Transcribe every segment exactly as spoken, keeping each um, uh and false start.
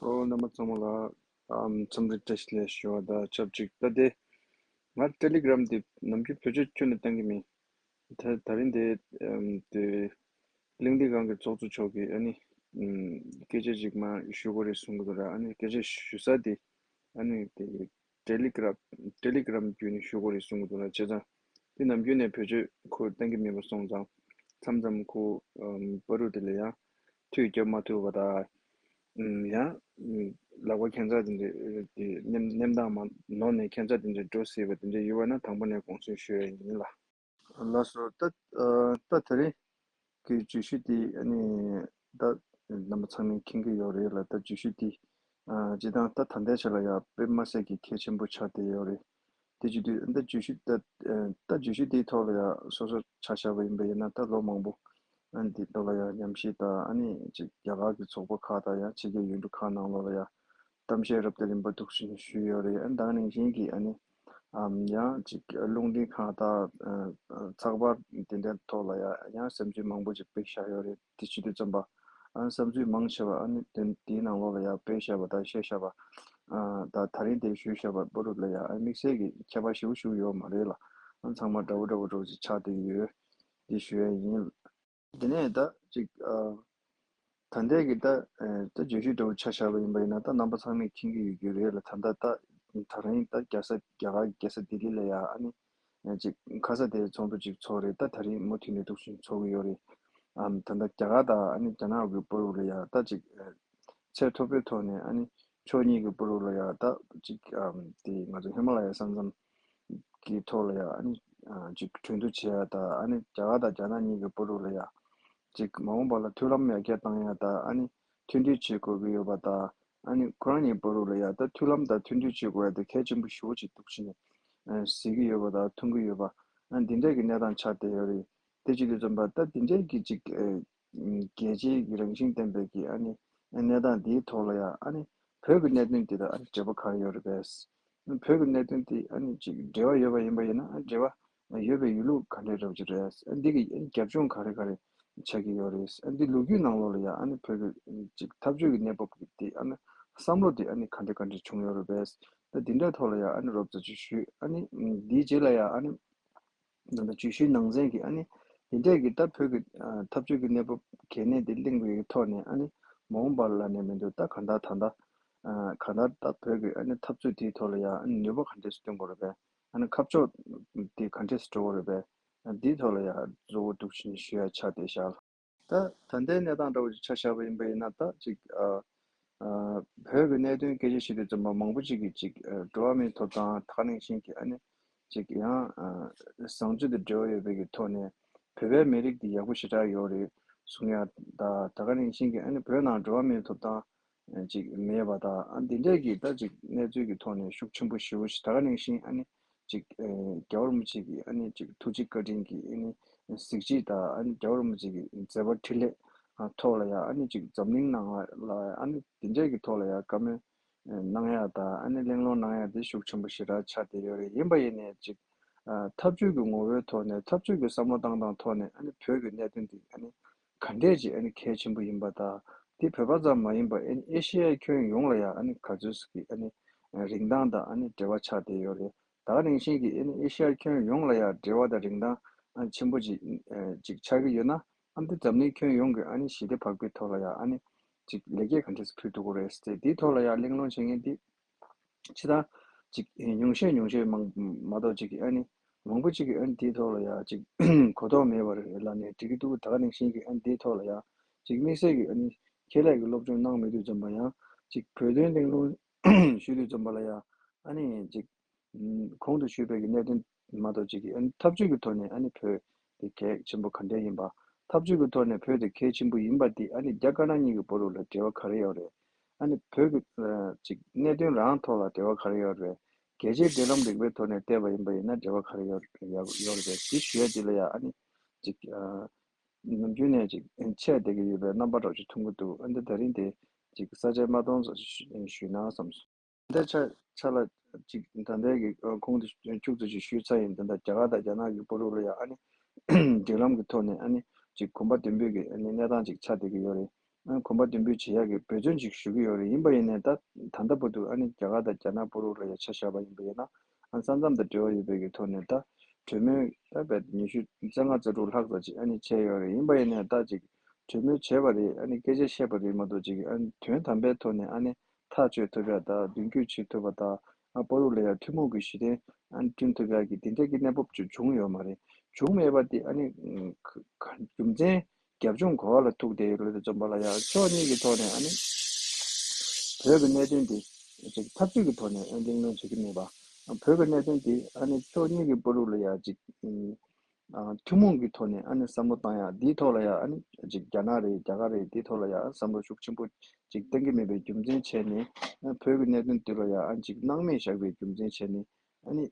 ཨོ། རྣམ་པ་ཚང་མ་ལ་ཨམ་འཚམས་འདྲི་བཀྲ་ཤིས་བདེ་ལེགས་ཞུ་བ་དང་ཆབས་ཅིག་ད་དེ་ང་ཊེ་ལི་གྷི་རམ་དེ་ནམ་རྒྱུན་བེད་སྤྱོད་ཁྱོན་ནས་གཏོང་གི་མེད། ད་ད་རིང་དེ་ཨམ་དེ་གླེང་སྟེགས་སྒང་གི་ཚོགས་གཙོ་མཆོག་གིས་ཨ་ནི་ཨམ་སྐད་ཆ་ཅིག་མར་ཞུ་དགོས་རེད་གསུང་གི་འདུག་ར། ཨ་ནི་སྐད་ཆ་ཞུ་ས་དེ་ཨ་ནི་དེ་ཊེ་ལི་གྷི་རམ་ཊེ་ལི་གྷི་རམ་བརྒྱུད་ནས་ཞུ་དགོས་རེད་གསུང་གི་འདུག་ར། བྱས་ཙང་དེ་ནམ་རྒྱུན་ནས་བེད་སྤྱོད་ཁོ་གཏོང་གི་མེད་པ་སོང་ཙང་མཚམས་མཚམས་ཁོ་ཨམ་བར་དུ་དེ་ལ་ཡང་མཐུད་རྒྱབ་མ་ཐུབ་པ་དང་། ཨམ་ཡང་ཨམ་ལག་པ་ཁྱད་མཚར་དེ་འདྲ་དེ་མནན་མནན་སྟངས་མ་ནོར་ནས་ཁྱད་མཚར་དེ་འདྲ་འགྲོ་སྲིད་པ་དེ་འདྲ་ཡོད་པ་ན་དང་པོ་ནས་དགོངས་སེལ་ཞུ་ཡ་ཡིན་ལ། ལགས་སོ། ད་ཨ་ད་དེ་རིང་གི་བརྗོད་གཞི་དེ་ཨ་ནི་ད་རྣམ་པ་ཚང་མས་མཁྱེན་གྱི་ཡོད་རེད་ལ། ད་བརྗོད་གཞི་དེ་ཨ་སྤྱིར་བཏང་ད་ད་ལྟའི་ཆ་ལ་ཡང་དཔེ་མ་སྲིད་ཀྱི་གལ་ཆེན་པོ་ཆགས་བསྡད་ཡོད་རེད། དེ་བྱེད་དུས་ད་བརྗོད་གཞི་ད་ཨ་ད་བརྗོད་གཞི་དེའི་ཐོག་ལ་ཡང་སོ་སོ་ཆ་བཞག་པ་ཡིན་པ་ཡིན་ན་ད་ལོ་མང་པོ་ཨ་ནི་དེ་ཐོག་ལ་ཡང་ཉམས་ཞིབ་དང་ཨ་ནི་ཅིག་རྒྱ་གར་གྱི་ཚོགས་པ་ཁག་དང་ཡང་ཕྱི་རྒྱལ་ཡུལ་གྲུ་ཁག་ནང་ལོགས་ལ་ཡང་གཏམ་བཤད་རབ་དང་རིམ་པ་འདུག་སེ་ཞུས་ཡོད་རེད། ཨ་ནི་ད་ག་ནང་བཞིན་གྱི་ཨ་ནི་ཨམ་ཡང་ཅིག་རླུང་འཕྲིན་ཁང་དང་ཨ་ཚགས་པར་དེ་འདྲའི་ཐོག་ལ་ཡང་ཡང་བསམ་ཚུལ་མང་པོ་ཅིག་སྤེལ་བཞག་ཡོད་རེད། དེ་བྱེད་དུས་ཙམ་པ་ཨ་བསམ་ཚུལ་མང་ཆེ་བ་ཨ་ནི་དེ་དེའི་ནང་ལོགས་ལ་ཡང་སྤེལ་བཞག་པ་དང་བཤད་བཞག་པ་ཨ་དང་ད་རིང་དེ་ཞུས་བཞག་པ་བར་དུ་ལ་ཡང་ཨ་དམིགས་བསལ་གྱི་ཁྱད་པར་ཞེ་པོ་ཞིག་ཡོད་མ་རེད་ལ། ཨ་ཚང་མ་འདྲ་བོ་འདྲ་བོ་འདྲ་བོ་ཅིག་ཆགས་བསྡད་ཀྱི་ཡོད། འདི་ཞུ་ཡ་ཡིན། དེ་ནས་ད་ཅིག་ཨ་ད་ལྟའི་གི་ད་ཨ་ད་བརྗོད་གཞི་འདྲ་བོ་ཆ་བཞག་པ་ཡིན་པ་ཡིན་ན་ད་རྣམ་པ་ཚང་མས་མཁྱེན་གྱི་ཡོད་ཀྱི་རེད་ལ། ད་ལྟ་ད་ད་རིང་ད་རྒྱལ་ས་རྒྱ་གར་རྒྱལ་ས་ལྡི་ལི་ལ་ཡ་ཨ་ནི་ཨ་ཅིག་ཁ་ས་དེ་ཚོགས་འདུ་ཅིག་ཚོགས་རེད། ད་ད་རིང་མུ་མཐུད་ནས་འདུག་སེ་ཚོགས་ཀྱི་ཡོད་རེད། ཨམ་ད་ལྟ་རྒྱ་གར་དང་ཨ་ནི་རྒྱ་ནག་གི་བར་དུ་ལ་ཡ་ད་ཅིག་ཨ་ཚད་མཐོ་པོའི་ཐོག་ནས་ཨ་ནི་ཕྱོགས་གཉིས་ཀྱི་བར་དུ་ལ་ཡ་ད་ཅིག་ཨམ་དེ་ང་ཚོ་ཧི་མ་ལ་ཡའི་ས་མཚམས་ཀྱི་ཐོག་ལ་ཡ་ཨ་ནི་ཨ་ཅིག་གྲོས་བསྡུར་བྱེད་ཡ་དང་ཨ་ནི་རྒྱ་གར་དང་རྒྱ་ནག་གཉིས་ཀྱི་བར་དུ་ལ་ཡ་ཅིག་མ་འོངས་པ་ལ་མཐུན་ལམ་ཡར་རྒྱས་གཏང་ཡ་དང་ཨ་ནི་མཐུན་སྒྲིལ་བྱེད་དགོས་ཀྱི་ཡོད་པ་དང་ཨ་ནི་ཁོ་རང་གཉིས་བར་དུ་ལ་ཡ་ད་མཐུན་ལམ་དང་མཐུན་སྒྲིལ་བྱེད་དགོས་ཡ་དེ་གལ་ཆེན་པོ་ཞེ་པོ་ཅིག་འདུག་ཕྱིན་ནས་ཨ་གཟིགས་ཀྱི་ཡོད་པ་དང་མཐོང་གི་ཡོད་པ་ཨ་འདི་འདྲས་ཀྱི་གནས་སྟངས་ཆགས་བསྡད་ཡོད་རེད། དེ་བྱེད་དུས་ཙམ་པ་ད་འདི་འདྲས་ཀྱི་ཅིག་ཨ་རྒྱལ་སྤྱིའི་གི་རང་བཞིན་ལྡན་པའི་གི་ཨ་ནི་གནས་སྟངས་འདིའི་ཐོག་ལ་ཡང་ཨ་ནི་བོད་ཀྱི་གནད་དོན་འདི་དང་ཨ་ནི་འབྲེལ་བ་ག་རེ་ཡོད་རེད་པས། བོད་ཀྱི་གནད་དོན་འདི་ཨ་ནི་ཅིག་འབྲེལ་བ་ཡོད་པ་ཡིན་པ་ཡིན་ན་ཨ་འབྲེལ་བ་ཡོད་པའི་ཡོད་ལུགས་ག་འདྲས་འདྲ་བོ་ཅིག་རེད། ཨ་འདི་གི་ཨ་ནི་རྒྱབ་ལྗོངས་ག་རེ་ག་རེ་ཆགས་ཀྱི་ཡོད་རེད། ཨ་འདི་ལོ་རྒྱུས་ནང་ལོགས་ལ་ཡང་ཨ་ནི་བོད་ཀྱི་ཅིག་འཐབ་ཇུས་ཀྱི་གནས་བབ་ཀྱི་འདི་ཨ་ནི་བསམ་བློ་འདི་ཨ་ནི་ག་འདྲས་ག་འདྲས་བྱུང་ཡོད་རེད་པས། ད་འདི་འདྲའི་ཐོག་ལ་ཡང་ཨ་ནི་རོབ་ཙམ་ཅིག་ཞུས། ཨ་ནི་འདིའི་རྗེས་ལ་ཡང་ཨ་ནི་ད་ལྟ་བརྗོད་གཞིའི་ནང་ཚན་གྱི་ཨ་ནི་དེ་འདྲས་ཀྱི་ད་བོད་ཀྱི་ཨ་འཐབ་ཇུས་ཀྱི་གནས་བབ་གལ་གནད་དེ་གླེང་བའི་ཐོག་ནས་ཨ་ནི་མ་འོངས་པ་ལ་ནས་མི་འདུག་ད་གང་ལྟར་ད་ལྟ་ཨ་གང་ལྟར་ད་བོད་ཀྱི་ཨ་ནི་འཐབ་རྩོད་དེའི་ཐོག་ལ་ཡང་ཨ་ནི་ནུས་པ་ག་འདྲས་སུ་བཏོན་དགོས་རེད་པས། ཨ་ནི་ཁ་ཕྱོགས་དེ་ག་འདྲས་སུ་འགྲོ་དགོས་རེད་པས། ཨ་འདིའི་ཐོག་ལ་ཡང་གཙོ་བོ་འདུག་ཕྱིན་ཞུ་ཡ་ཆགས་བསྡད་ཤག་ད་ད་ལྟའི་གནས་སྟངས་འདྲ་བོ་ཅིག་ཆ་བཞག་པ་ཡིན་པ་ཡིན་ན་ད་ཅིག་ཨ་ཨ་བོད་ཀྱི་གནད་དོན་སྐད་ཆ་བཤད་དུས་ཙམ་པ་མང་པོ་ཅིག་གིས་ཅིག་ཨ་འགྲོ་བ་མིའི་ཐོབ་ཐང་ད་ག་ནང་བཞིན་གྱི་ཨ་ནི་ཅིག་ཡང་ཨ་བཟང་སྤྱོད་དང་འབྲེལ་བ་ཡོད་པའི་གི་ཐོག་ནས་བོད་པའི་མི་རིགས་འདི་ཡག་པོ་ཞེ་དྲག་ཡོད་རེད་གསུང་ཡ་དང་ད་ག་ནང་བཞིན་གྱི་ཨ་ནི་བོད་ནང་འགྲོ་བ་མིའི་ཐོབ་ཐང་ཅིག་མེད་པ་དང་ཨ་འདི་འདྲས་ཀྱི་ད་ཅིག་གནས་ཚུལ་གྱི་ཐོག་ནས་ཤུགས་ཆེན་པོ་ཞེ་པོ་ཞིག་ད་ག་ནང་བཞིན་ཨ་ནི་ཅིག་ཨེ་རྒྱལ་བ་རིན་པོ་ཆེ་གི་ཨ་ནི་ཅིག་ཐུགས་རྗེ་བཀའ་དྲིན་གྱི་ཨ་ནི་གཟི་བརྗིད་དང་ཨ་ནི་རྒྱལ་བ་རིན་པོ་ཆེ་གི་མཛད་པ་འཕྲིན་ལས་ཨ་ཐོག་ལ་ཡང་ཨ་ནི་ཅིག་འཛམ་གླིང་ནང་ལ་ཨ་ནི་དེ་འདྲས་ཀྱི་ཐོག་ལ་ཡང་བཀའ་མོལ་གནང་ཡ་དང་ཨ་ནི་གླེང་སློང་གནང་ཡ་དེ་ཤུགས་ཆེན་པོ་ཞེ་དྲག་ཆགས་བསྡད་ཡོད་རེད། ཡིན་པ་ཡིན་ནའི་ཅིག་ཨ་འཐབ་ཇུས་ཀྱི་ངོ་བོའི་ཐོག་ནས་འཐབ་ཇུས་ཀྱི་བསམ་བློ་བཏང་སྟངས་ཐོག་ནས་ཨ་ནི་བོད་ཀྱི་གནད་དོན་འདི་ཨ་ནི་ག་འདྲས་ཅིག་ཨ་ནི་གལ་ཆེན་པོ་ཡིན་པ་དང་། དེ་བོད་པ་ཙམ་མ་ཡིན་པར་ཨ་ནི་ཨེ་ཤེ་ཡའི་ཁྱོན་ཡོངས་ལ་ཡང་ཨ་ནི་ག་ཚོད་ཀྱི་ཨ་ནི་རིན་ཐང་དང་ཨ་ནི་འབྲེལ་བ་ཆགས་བསྡད་ཡོད་རེད། ད་ག་ནང་བཞིན་གྱི་ཨ་ནི་ཨེ་ཤེ་ཡའི་ཁྱོན་ཡོངས་ལ་ཡང་འབྲེལ་བ་དང་རིན་ཐང་ཨ་ནི་ཆེན་པོ་ཅིག་ཨ་ཅིག་ཆགས་ཀྱི་ཡོད་ན་ཨ་ནི་འཛམ་གླིང་ཁྱོན་ཡོངས་ཀྱི་ཨ་ནི་ཞི་བདེ་འཕགས་པའི་ཐོག་ལ་ཡང་ཨ་ནི་ཅིག་ལེགས་སྐྱེས་ག་འདྲས་སེ་ཕུལ་ཐུབ་ཀྱི་རེད་ཟེར་དེའི་ཐོག་ལ་ཡང་གླེང་སློང་བྱེད་མཁན་དེ་ཕྱི་དང་ཅིག་ཉུང་ཤས་ཉུང་ཤས་མང་མ་གཏོགས་ཅིག་གི་ཨ་ནི་མང་པོ་ཅིག་གི་ཨ་ནི་དེའི་ཐོག་ལ་ཡང་ཅིག་གོ་རྟོགས་མེད་པ་རེད་ལབ་ནས་འགྲིག་གི་འདུག་ད་ག་ནང་བཞིན་གྱི་ཨ་ནི་དེའི་ཐོག་ལ་ཡང་ཅིག་དམིགས་བསལ་གྱི་ཨ་ནི་ཁྱད་ལས་ཀྱི་སློབ་སྦྱོང་གནང་མེད་དུས་ཙམ་པ་ཡང་ཅིག་བོད་དོན་གླེང་སློང་ཞུ་དུས་ཙམ་པ་ལ་ཡང་ཨ་ནི་ཅིག་གོང་དུ་ཞུས་པའི་གི་གནད་དོན་མ་གཏོགས་ཅིག་གི་ཨ་ནི་འཐབ་ཇུས་ཀྱི་ཐོག་ནས་ཨ་ནི་བོད་དེ་གལ་ཆེན་པོ་ག་འདྲས་ཡིན་པ། འཐབ་ཇུས་ཀྱི་ཐོག་ནས་བོད་དེ་གལ་ཆེན་པོ་ཡིན་པ་དེ་ཨ་ནི་རྒྱ་དཀར་ནག་གཉིས་ཀྱི་བར་དུ་ལ་འབྲེལ་བ་ག་རེ་ཡོད་རེད། ཨ་ནི་བོད་ཀྱི་ཨ་ཅིག་གནད་དོན་རང་ཐོག་ལ་འབྲེལ་བ་ག་རེ་ཡོད་རེད། རྒྱལ་སྤྱིའི་འབྲེལ་ལམ་རིག་པའི་ཐོག་ནས་བལྟས་པ་ཡིན་པ་ཡིན་ན་འབྲེལ་བ་ག་རེ་ཡོད་ཡོད་ཡོད་རེད། དེ་ཞུ་ཡ་དེ་ལ་ཡང་ཨ་ནི་ཅིག་ཨ་ནམ་རྒྱུན་ནས་ཅིག་འཆད་བསྡད་ཀྱི་ཡོད་པའི་རྣམ་པ་འདྲ་ཅིག་མཐོང་གི་འདུག་ཨ་འདི་ད་རིང་དེ་ཅིག་ས་བཅད་མ་སྟོང་ཙམ་ཞིག་ཞུས་ན་བསམ་སོང་། ད་ཆ་ཆ་ལ་ཅིག་ད་ལྟའི་གི་ཨ་གོང་དུ་བཅུག་ཙམ་ཞིག་ཞུས་ཚར་ཡིན། ད་ལྟ་རྒྱ་གར་དང་རྒྱ་ནག་གི་བར་དུ་ལ་ཡང་ཨ་ནི་འབྲེལ་ལམ་གྱི་ཐོག་ནས་ཨ་ནི་ཅིག་གོམ་པ་མདུན་སྤོས་ཀྱི་ཨ་ནི་གནས་སྟངས་ཅིག་ཆགས་བསྡད་ཀྱི་ཡོད་རེད། ཨ་གོམ་པ་མདུན་སྤོས་བྱེད་ཡག་གི་འབད་བརྩོན་ཅིག་ཞུ་གི་ཡོད་རེད། ཡིན་པ་ཡིན་ནའི་ད་ད་ལྟ་བར་དུ་ཨ་ནི་རྒྱ་གར་དང་རྒྱ་ནག་བར་དུ་ལ་ཡ་ཆ་བཞག་པ་ཡིན་པ་ཡིན་ན། ཨ་ས་མཚམས་དང་འབྲེལ་བ་ཡོད་པའི་གི་ཐོག་ནས་ད་གྲོས་མོལ་ད་བར་ཉི་ཤུ་རྩ་ལྔ་རྩ་དྲུག་ལྷག་ཙམ་ཅིག་ཨ་ནི་བྱས་ཡོད་རེད། ཡིན་པ་ཡིན་ནའི་ད་ཅིག་གྲོས་མོལ་བྱས་པ་རེད། ཨ་ནི་སྐད་ཆ་བཤད་པ་རེད་མ་གཏོགས་ཅིག་ཨ་ནི་དོན་དམ་པའི་ཐོག་ནས་ཨ་ནི་ཐག་གཅོད་ཐུབ་ཡག་དང་མདུན་སྐྱོད་བྱེད་ཐུབ་པ་དང་། ཨ་བར་དུ་ལ་ཡ་ཐུན་མོང་གི་གཞི་རྟེན་ཨ་ནི་བསྐྲུན་ཐུབ་ཡག་གི་དེ་འདྲ་གི་གནས་བབ་ཅིག་བྱུང་ཡོད་མ་རེད། བྱུང་མེད་པ་དེ་ཨ་ནི་ཨ་ག་ག་རྒྱུ་མཚན་རྒྱབ་ལྗོངས་ག་བ་ལ་ཐུག་བསྡད་ཡོད་རེད་དེ་བརྩམས་པ་ལ་ཡ་ཕྱོགས་གཉིས་ཀྱི་ཐོག་ནས་ཨ་ནི་བོད་ཀྱི་གནད་དོན་དེ་ཅིག་འཐབ་ཇུས་ཀྱི་ཐོག་ནས་ཨ་གླེང་སློང་བྱེད་ཀྱི་མེད་པ། བོད་ཀྱི་གནད་དོན་དེ་ཨ་ནི་ཕྱོགས་གཉིས་ཀྱི་བར་དུ་ལ་ཡ་ཅིག་ཨ་ཐུན་མོང་གི་ཐོག་ནས་ཨ་ནི་བསམ་བློ་བཏང་ཡག་འདིའི་ཐོག་ལ་ཡ་ཨ་ནི་ཅིག་རྒྱ་ནག་རེད་རྒྱ་གར་རེད་འདིའི་ཐོག་ལ་ཡ་བསམ་བློ་ཤུགས་ཆེན་པོ་ཅིག་བཏང་གི་མེད་པའི་རྒྱུ་མཚན་བྱས་ནས། ཨ་བོད་ཀྱི་གནད་དོན་འདི་ལ་ཡ་ཨ་ཅིག་སྣང་མེད་བཞག་པའི་རྒྱུ་མཚན་བྱས་ནས། ཨ་ནི་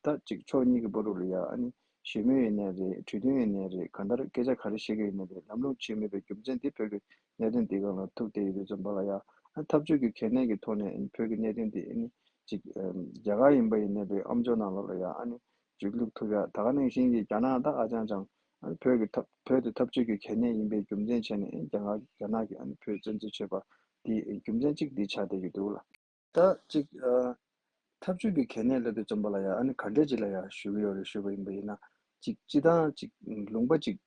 ད་ཅིག་ཕྱོགས་གཉིས་ཀྱི་བར་དུ་ལ་ཡ་ཨ་ནི་ཞི་མོལ་ཡིན་ནའི་རེད། གྲོས་མཐུན་ཡིན་ནའི་རེད། གང་ལྟར་སྐད་ཆ་ག་རེ་བཤད་ཀྱི་ཡིན་ནའི་རེད། ལམ་ལྷོང་བྱེད་མེད་པའི་རྒྱུ་མཚན་དེ་བོད་ཀྱི་གནད་དོན་འདི་སྒང་ལ་ཐུག་བསྡད་ཡོད་དུས་ཙམ་པ་ལ་ཡ། ཨ་འཐབ་ཇུས་ཀྱི་གལ་གནད་ཀྱི་ཐོག་ནས་ཨ་ནི་བོད་ཀྱི་གནད་དོན་འདི་ཨ་ནི་ཅིག་ཨ་རྒྱ་གར་ཡིན་པ་ཡིན་ནའི་རེད། ཨ་མཆོག་ནང་ལོགས་ལ་ཡ་ཨ་ནི་ཅིག་བླུག་ཐུབ་ཡ། ད་ག་ནང་བཞིན་གྱི་རྒྱ་ནག་ད་ཨ་ཅང་ཅང་ཨ་ནི་བོད་ཀྱི་འཐབ་བོད་དེ་འཐབ་ཇུས་ཀྱི་གལ་གནད་ཡིན་པའི་རྒྱུ་མཚན་བྱས་ནས་ཨ་ནི་རྒྱ་གར་རྒྱ་ནག་གིས་ཨ་ནི་བོད་བཙན་འཛུལ་བྱས་པ་དེ་རྒྱུ་མཚན་གཅིག་འདི་ཆགས་བསྡད་ཀྱི་འདུག་ལ། ད་ཅིག་ཨ་འཐབ་ཇུས་ཀྱི་གལ་གནད་ལབ་དུས་ཙམ་པ་ལ་ཡང་ཨ་ནི་ག་འདྲས་ཅིག་ལ་ཡང་ཞུ་གི་ཡོད་རེད། ཞུས་པ་ཡིན་པ་ཡིན་ན་ཅིག་སྤྱི་བཏང་ཅིག་ལུང་པ་ཅིག་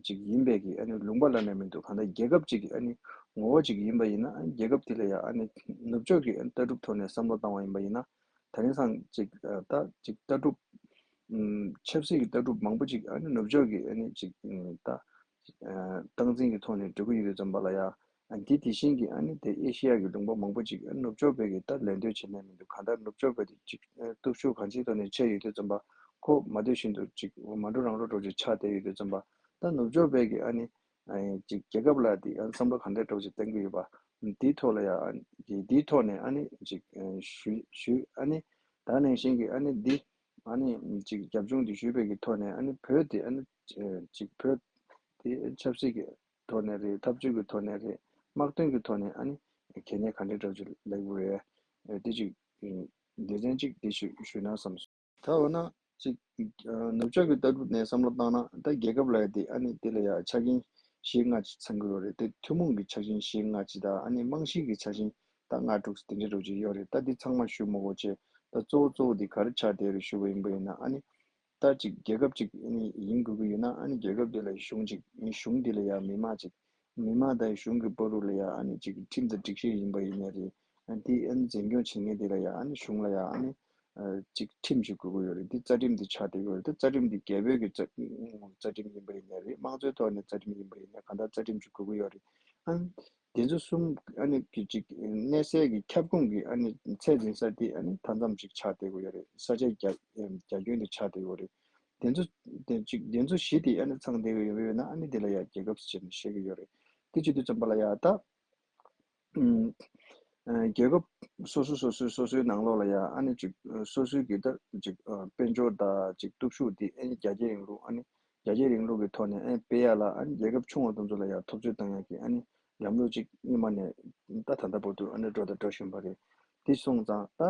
ཅིག་ཡིན་པའི་གི་ཨ་ནི་ལུང་པ་ལབ་ན་མི་འདུག་གང་ལྟར་རྒྱལ་ཁབ་ཅིག་གི་ཨ་ནི་ངོ་བོ་ཅིག་ཡིན་པ་ཡིན་ན། ཨ་ནི་རྒྱལ་ཁབ་དེ་ལ་ཡང་ཨ་ནི་ནུབ་ཕྱོགས་ཀྱི་ཨ་ནི་ལྟ་གྲུབ་ཐོག་ནས་བསམ་བློ་བཏང་བ་ཡིན་པ་ཡིན་ན། དེང་སང་ཅིག་ཨ་ད་ཅིག་ལྟ་གྲུབ་ཨམ་ཆབ་སྲིད་ཀྱི་ལྟ་གྲུབ་མང་པོ་ཅིག་ཨ་ནི་ནུབ་ཕྱོགས་ཀྱི་ཨ་ནི་ཅིག་ཨ་ད་ཨ་སྟངས་འཛིན་གྱི་ཐོག་ནས་འགྲོ་གི་ཡོད་དུས་ཙམ་པ་ལ་ཡ། ཨ་འདི་དེ་བཞིན་གྱི་ཨ་ནི་དེ་ཨེ་ཤི་ཡ་གི་ལུང་པ་མང་པོ་ཅིག་ཨ་ནི་ནུབ་ཕྱོགས་པའི་གི་ད་ལད་ཟློས་བྱེད་ནས་མི་འདུག་གང་ལྟར་ནུབ་ཕྱོགས་པའི་དེ་ཅིག་ཨ་སྟོབས་ཤུགས་གང་ཅིའི་ཐོག་ནས་ཆེ་ཡོད་དུས་ཙམ་པ་ཁོ་མ་འདོད་བཞིན་དུ་ཅིག་མ་འགྲོ་རང་འགྲོ་འགྲོ་ཅིག་ཆགས་བསྡད་ཡོད་དུས་ཙམ་པ། ད་ནུབ་ཕྱོགས་པའི་གི་ཨ་ནི་ཨ་ཅིག་རྒྱལ་ཁབ་ལ་དེ་ཨ་བསམ་བློ་གང་འདྲ་འདྲ་བོ་ཅིག་གཏོང་གི་ཡོད་པ། འདིའི་ཐོག་ལ་ཡ་ཨ་ནི་འདིའི་ཐོག་ནས་ཨ་ནི་ཅིག་ཨ་ཞུ་ཞུ་ཨ་ནི་ད་ནང་བཞིན་གྱི་ཨ་ནི་འདི་ཨ་ནི་ཅིག་རྒྱབ་ལྗོངས་འདི་ཞུས་པའི་གི་ཐོག་ནས་ཨ་ནི་བོད་དེ་ཨ་ནི་ཨ་ཅིག་བོད་དེ་ཆབ་སྲིད་ཀྱི་ཐོག་ནས་རེད། འཐབ་ཇུས་ཀྱི་ཐོག་ནས་རེད། དམག་དོན་གྱི་ཐོག་ནས་ཨ་ནི་གལ་གནད་ག་འདྲ་འདྲ་བོ་ཅིག་ལབ་དགོས་རེད། ཨ་དེ་ཅིག་ཨ་སྡེ་ཚན་གཅིག་དེ་ཞུ་ཞུས་ན་བསམ་སོང་། ད་འོ་ན་ཅིག་ཨ་ནུབ་ཕྱོགས་ཀྱི་ལྟ་གྲུབ་ནས་བསམ་བློ་བཏང་ན། ད་རྒྱལ་ཁབ་ལབ་ཡ་དེ་ཨ་ནི་དེ་ལ་ཡ་ཆ་རྐྱེན་བཞི་ལྔ་ཅིག་ཚང་གི་ཡོད་རེད། དེ་ཐུན་མོང་གི་ཆ་རྐྱེན་བཞི་ལྔ་ཅིག་དང་ཨ་ནི་རྨང་གཞི་གི་ཆ་རྐྱེན་ད་ལྔ་དྲུག་དེ་འདྲ་འདྲ་བོ་ཅིག་ཡོད་རེད། ད་འདི་ཚང་མ་ཞུ་མི་དགོས་བྱས། ད་གཙོ་བོ་གཙོ་བོ་དེ་ག་རེ་ཆགས་བསྡད་རེད་ཞུ་བ་ཡིན་པ་ཡིན་ན། ཨ་ནི་ད་ཅིག་རྒྱལ་ཁབ་ཅིག་ཨ་ནི་ཡིན་དགོས་ཀྱི་ཡོད་ན། ཨ་ནི་རྒྱལ་ཁབ་དེ་ལ་གཞུང་ཅིག་གཞུང་དེ་ལ་ཡ་མི་མང་ཅིག་མི་མང་དང་གཞུང་གི་བར་དུ་ལ་ཡ་ཨ་ནི་ཅིག་ཁྲིམས་དང་སྒྲིག་གཞི་ཡིན་པ་ཡིན་ནའི་རེད། ཨ་དེ་ཨ་ནི་འཛིན་སྐྱོང་བྱེད་མཁན་དེ་ལ་ཡ་ཨ་ནི་གཞུང་ལ་ཡ་ཨ་ནི་ཨ་ཅིག་ཁྲིམས་ཤིག་དགོས་ཀྱི་ཡོད་རེད། དེ་རྩ་ཁྲིམས་དེ་ཆགས་བསྡད་ཀྱི་ཡོད་རེད། དེ་རྩ་ཁྲིམས་དེ་རྒྱལ་པོའི་གི་རྩ་རྩ་ཁྲིམས་ཡིན་པ་ཡིན་ནའི་རེད། དམངས་གཙོའི་ཐོག་ནས་རྩ་ཁྲིམས་ཡིན་པ་ཡིན་ནའི་གང་ལྟར་རྩ་ཁྲིམས་ཤིག་དགོས་ཀྱི་ཡོད་རེད། ཨ་ནི་དེ་ཚོ་གསུམ་ཨ་ནི་གི་ཅིག་གནས་སའི་གི་ཁྱབ་ཁོངས་ཀྱི་ཨ་ནི་ཚད་འཛིན་ས་དེ་ཨ་ནི་མཐའ་མཚམས་ཅིག་ཆགས་བསྡད་ཀྱི་ཡོད་རེད། ས་ཆའི་རྒྱ་རྒྱ་ཁྱོན་དེ་ཆགས་བསྡད་ཀྱི་ཡོད་རེད། དེ་ཚོ་དེ་ཅིག་དེ་ཚོ་བཞི་དེ་ཨ་ནི་ཚང་བསྡད་ཀྱི་ཡོད་ཡོད་ན། ཨ་ནི་དེ་ལ་ཡ་རྒྱལ་ཁབ་ཟེར་ནས་བཤད་ཀྱི་ཡོད་རེད། དེ་བྱེད་དུས་ཙམ་པ་ལ་ཡ་ད་ཨ་རྒྱལ་ཁབ་སོ་སོ་སོ་སོའི་སོ་སོའི་ནང་ལོགས་ལ་ཡ་ཨ་ནི་ཅིག་སོ་སོའི་གི་ད་ཅིག་དཔལ་འབྱོར་དང་ཅིག་སྟོབས་ཤུགས་དེ་ཨ་ནི་རྒྱ་སྐྱེད་རིང་ལུགས་ཨ་ནི་རྒྱ་སྐྱེད་རིང་ལུགས་ཀྱི་ཐོག་ནས་ཨ་ནི་སྤེལ་ཡ་ལ། ཨ་ནི་རྒྱལ་ཁབ་ཆུང་བ་དེ་ཚོ་ལ་ཡ་འཐབ་རྩོད་བཏང་ཡ་གི་ཨ་ནི་ལམ་ལུགས་ཅིག་སྔོན་མ་ནས་ད་ད་ལྟ་བར་དུ་ཨ་ནི་འགྲོ་དང་འགྲོ་བཞིན་པ་རེད། དེ་སོང་ཙང་ད་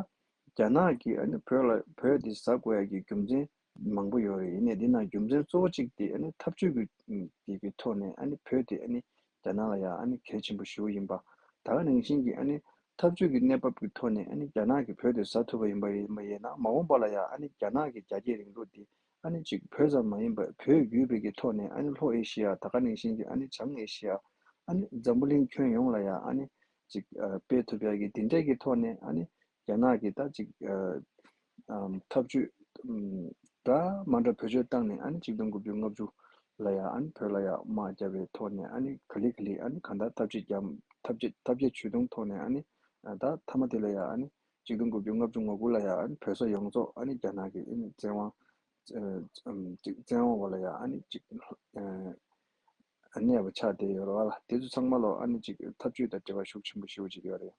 རྒྱ་ནག་གིས་ཨ་ནི་བོད་ལ་བོད་དེ་ཟ་དགོས་ཡ་གི་རྒྱུ་མཚན་མང་པོ་ཡོད་རེད། ཡིན་ནའི་འདི་ནང་རྒྱུ་མཚན་གཙོ་བོ་གཅིག་དེ་ཨ་ནི་འཐབ་ཇུས་ཀྱི་ཀྱི་ཀྱི་ཐོག་ནས་ཨ་ནི་བོད་དེ་ཨ་ནི་རྒྱ་ནག་ལ་ཡང་ཨ་ནི་གལ་ཆེན་པོ་ཞེ་པོ་ཡིན་པ། ད་ག་ནང་བཞིན་གྱི་ཨ་ནི་འཐབ་ཇུས་ཀྱི་གནས་བབ་ཀྱི་ཐོག་ནས་ཨ་ནི་རྒྱ་ནག་གིས་བོད་དེ་ཟ་ཐུབ་པ་ཡིན་པ་ཡིན་པ་ཡིན་ན། མ་འོངས་པ་ལ་ཡང་ཨ་ནི་རྒྱ་ནག་གི་རྒྱ་སྐྱེད་རིང་ལུགས་དེ་ཨ་ནི་གཅིག་བོད་ཙམ་མ་ཡིན་པར་བོད་བརྒྱུད་པའི་གི་ཐོག་ནས་ཨ་ནི་ལྷོ་ཨེ་ཤི་ཡ། ད་ག་ནང་བཞིན་གྱི་ཨ་ནི་བྱང་ཨེ་ཤི་ཡ། ཨ་ནི་འཛམ་བུ་གླིང་ཁྱོན་ཡོངས་ལ་ཡང་ཨ་ནི་གཅིག་ཨ་སྤེལ་ཐུབ་ཡ་གི་དེ་འདྲའི་གི་ཐོག་ནས་ཨ་ནི་རྒྱ་ནག་གིས་ད་ཅིག་ཨ་ཨམ་ཐབས་ཇུས་ཨམ་འདྲ་མ་འདྲ་བེད་སྤྱོད་བཏང་ནས། ཨ་ནི་ཆིག་སྟོང་དགུ་བརྒྱ་ལྔ་བཅུ་ལ་ཡང་ཨ་ནི་བོད་ལ་ཡང་དམག་བརྒྱབ་པའི་ཐོག་ནས། ཨ་ནི་ག་ལེ་ག་ལེ་ཨ་ནི་གང་ལྟར་འཐབ་ཇུས་བརྒྱབ། འཐབ་ཇུས་འཐབ་ཇུས་ཇུས་སྟོང་ཐོག་ནས། ཨ་ནི་ཨ་ད་མཐའ་མ་དེ་ལ་ཡང་ཨ་ནི་ཆིག་སྟོང་དགུ་བརྒྱ་ལྔ་བཅུ་ང་དགུ་ལ་ཡང་ཨ་ནི་བོད་ས་ཡོངས་རྫོགས་ཨ་ནི་རྒྱ་ནག་གི་ཨ་ནི་བཙན་དབང་ཨ་ཨམ་ཅིག་བཙན་དབང་འོག་ལ་ཡང་ཨ་ནི་ཅིག་ཨ་གནས་པ་ཆགས་བསྡད་ཡོད་རེད་བ་ལ། དེ་ཚོ་ཚང་མ་ལོ་ཨ་ནི་ཅིག་འཐབ་ཇུས་དང་འབྲེལ་བ་ཤུགས་ཆེན་པོ་ཞེ་པོ་ཅིག་ཡོད་རེད།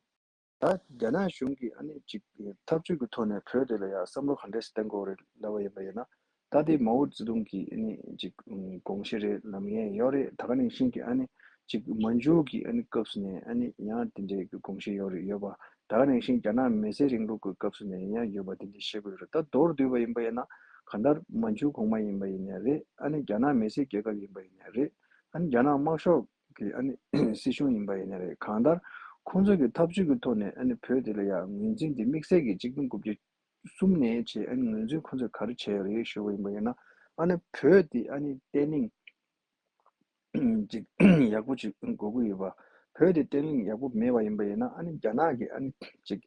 ད་རྒྱ་ནག་གཞུང་གིས་ཨ་ནི་ཅིག་འཐབ་ཇུས་ཀྱི་ཐོག་ནས་བོད་དེ་ལ་ཡང་བསམ་བློ་ག་འདྲས་བཏང་དགོས་རེད་ལབ་པ་ཡིན་པ་ཡིན་ན། ད་ལྟའི་མའོ་ཙེ་ཏུང་གི་ཨ་ནི་ཅིག་དགོངས་གཞི་རེད་ལབ་མཁན་ཡོད་རེད། ད་ག་ནང་བཞིན་གྱི་ཨ་ནི་ཅིག་མན་ཇུ་གི་ཨ་ནི་སྐབས་སུ་ནས་ཨ་ནི་ཡང་དེ་འདྲའི་གི་དགོངས་གཞི་ཡོད་རེད་ཡོད་པ། ད་ག་ནང་བཞིན་རྒྱ་ནག་མི་སེར་རིང་ལུགས་ཀྱི་སྐབས་སུ་ནས་ཡང་ཡོད་པ་དེ་འདྲ་བཤད་དགོས་རེད། ད་མདོར་བསྡུས་པ་ཡིན་པ་ཡིན་ན། གང་ལྟར་མན་ཇུ་གོང་མ་ཡིན་པ་ཡིན་ནའི་རེད། ཨ་ནི་རྒྱ་ནག་མི་སེར་རྒྱལ་ཁབ་ཡིན་པ་ཡིན་ནའི་རེད། ཨ་ནི་རྒྱ་ནག་དམར་ཤོག་ གི་ཨ་ནི་སྲིད་གཞུང་ཡིན་པ་ཡིན་ན་རེད། གང་ལྟར་ཁོང་ཚོ་གི་ཐབས་ཇུས་ཀྱི་ཐོག་ནས་ཨ་ནི་བོད་དེ་ལ་ཡང་ངོས་འཛིན་དེ་དམིགས་བསལ་གྱི་གཅིག་སྟོང་དགུ་བརྒྱ་གསུམ་ནས་བྱས། ཨ་ནི་ངོས་འཛིན་ཁོང་ཚོས་ག་རེ་བྱས་ཡོད་རེད་ཞུ་བ་ཡིན་པ་ཡིན་ན། ཨ་ནི་བོད་དེ་ཨ་ནི་བརྟན་ལྷིང་ཅིག་ཡག་པོ་ཅིག་དགོས་ཀྱི་ཡོད་པ། བོད་དེ་བརྟན་ལྷིང་ཡག་པོ་མེད་པ་ཡིན་པ་ཡིན་ན། ཨ་ནི་རྒྱ་ནག་གིས་ཨ་ནི་ཅིག་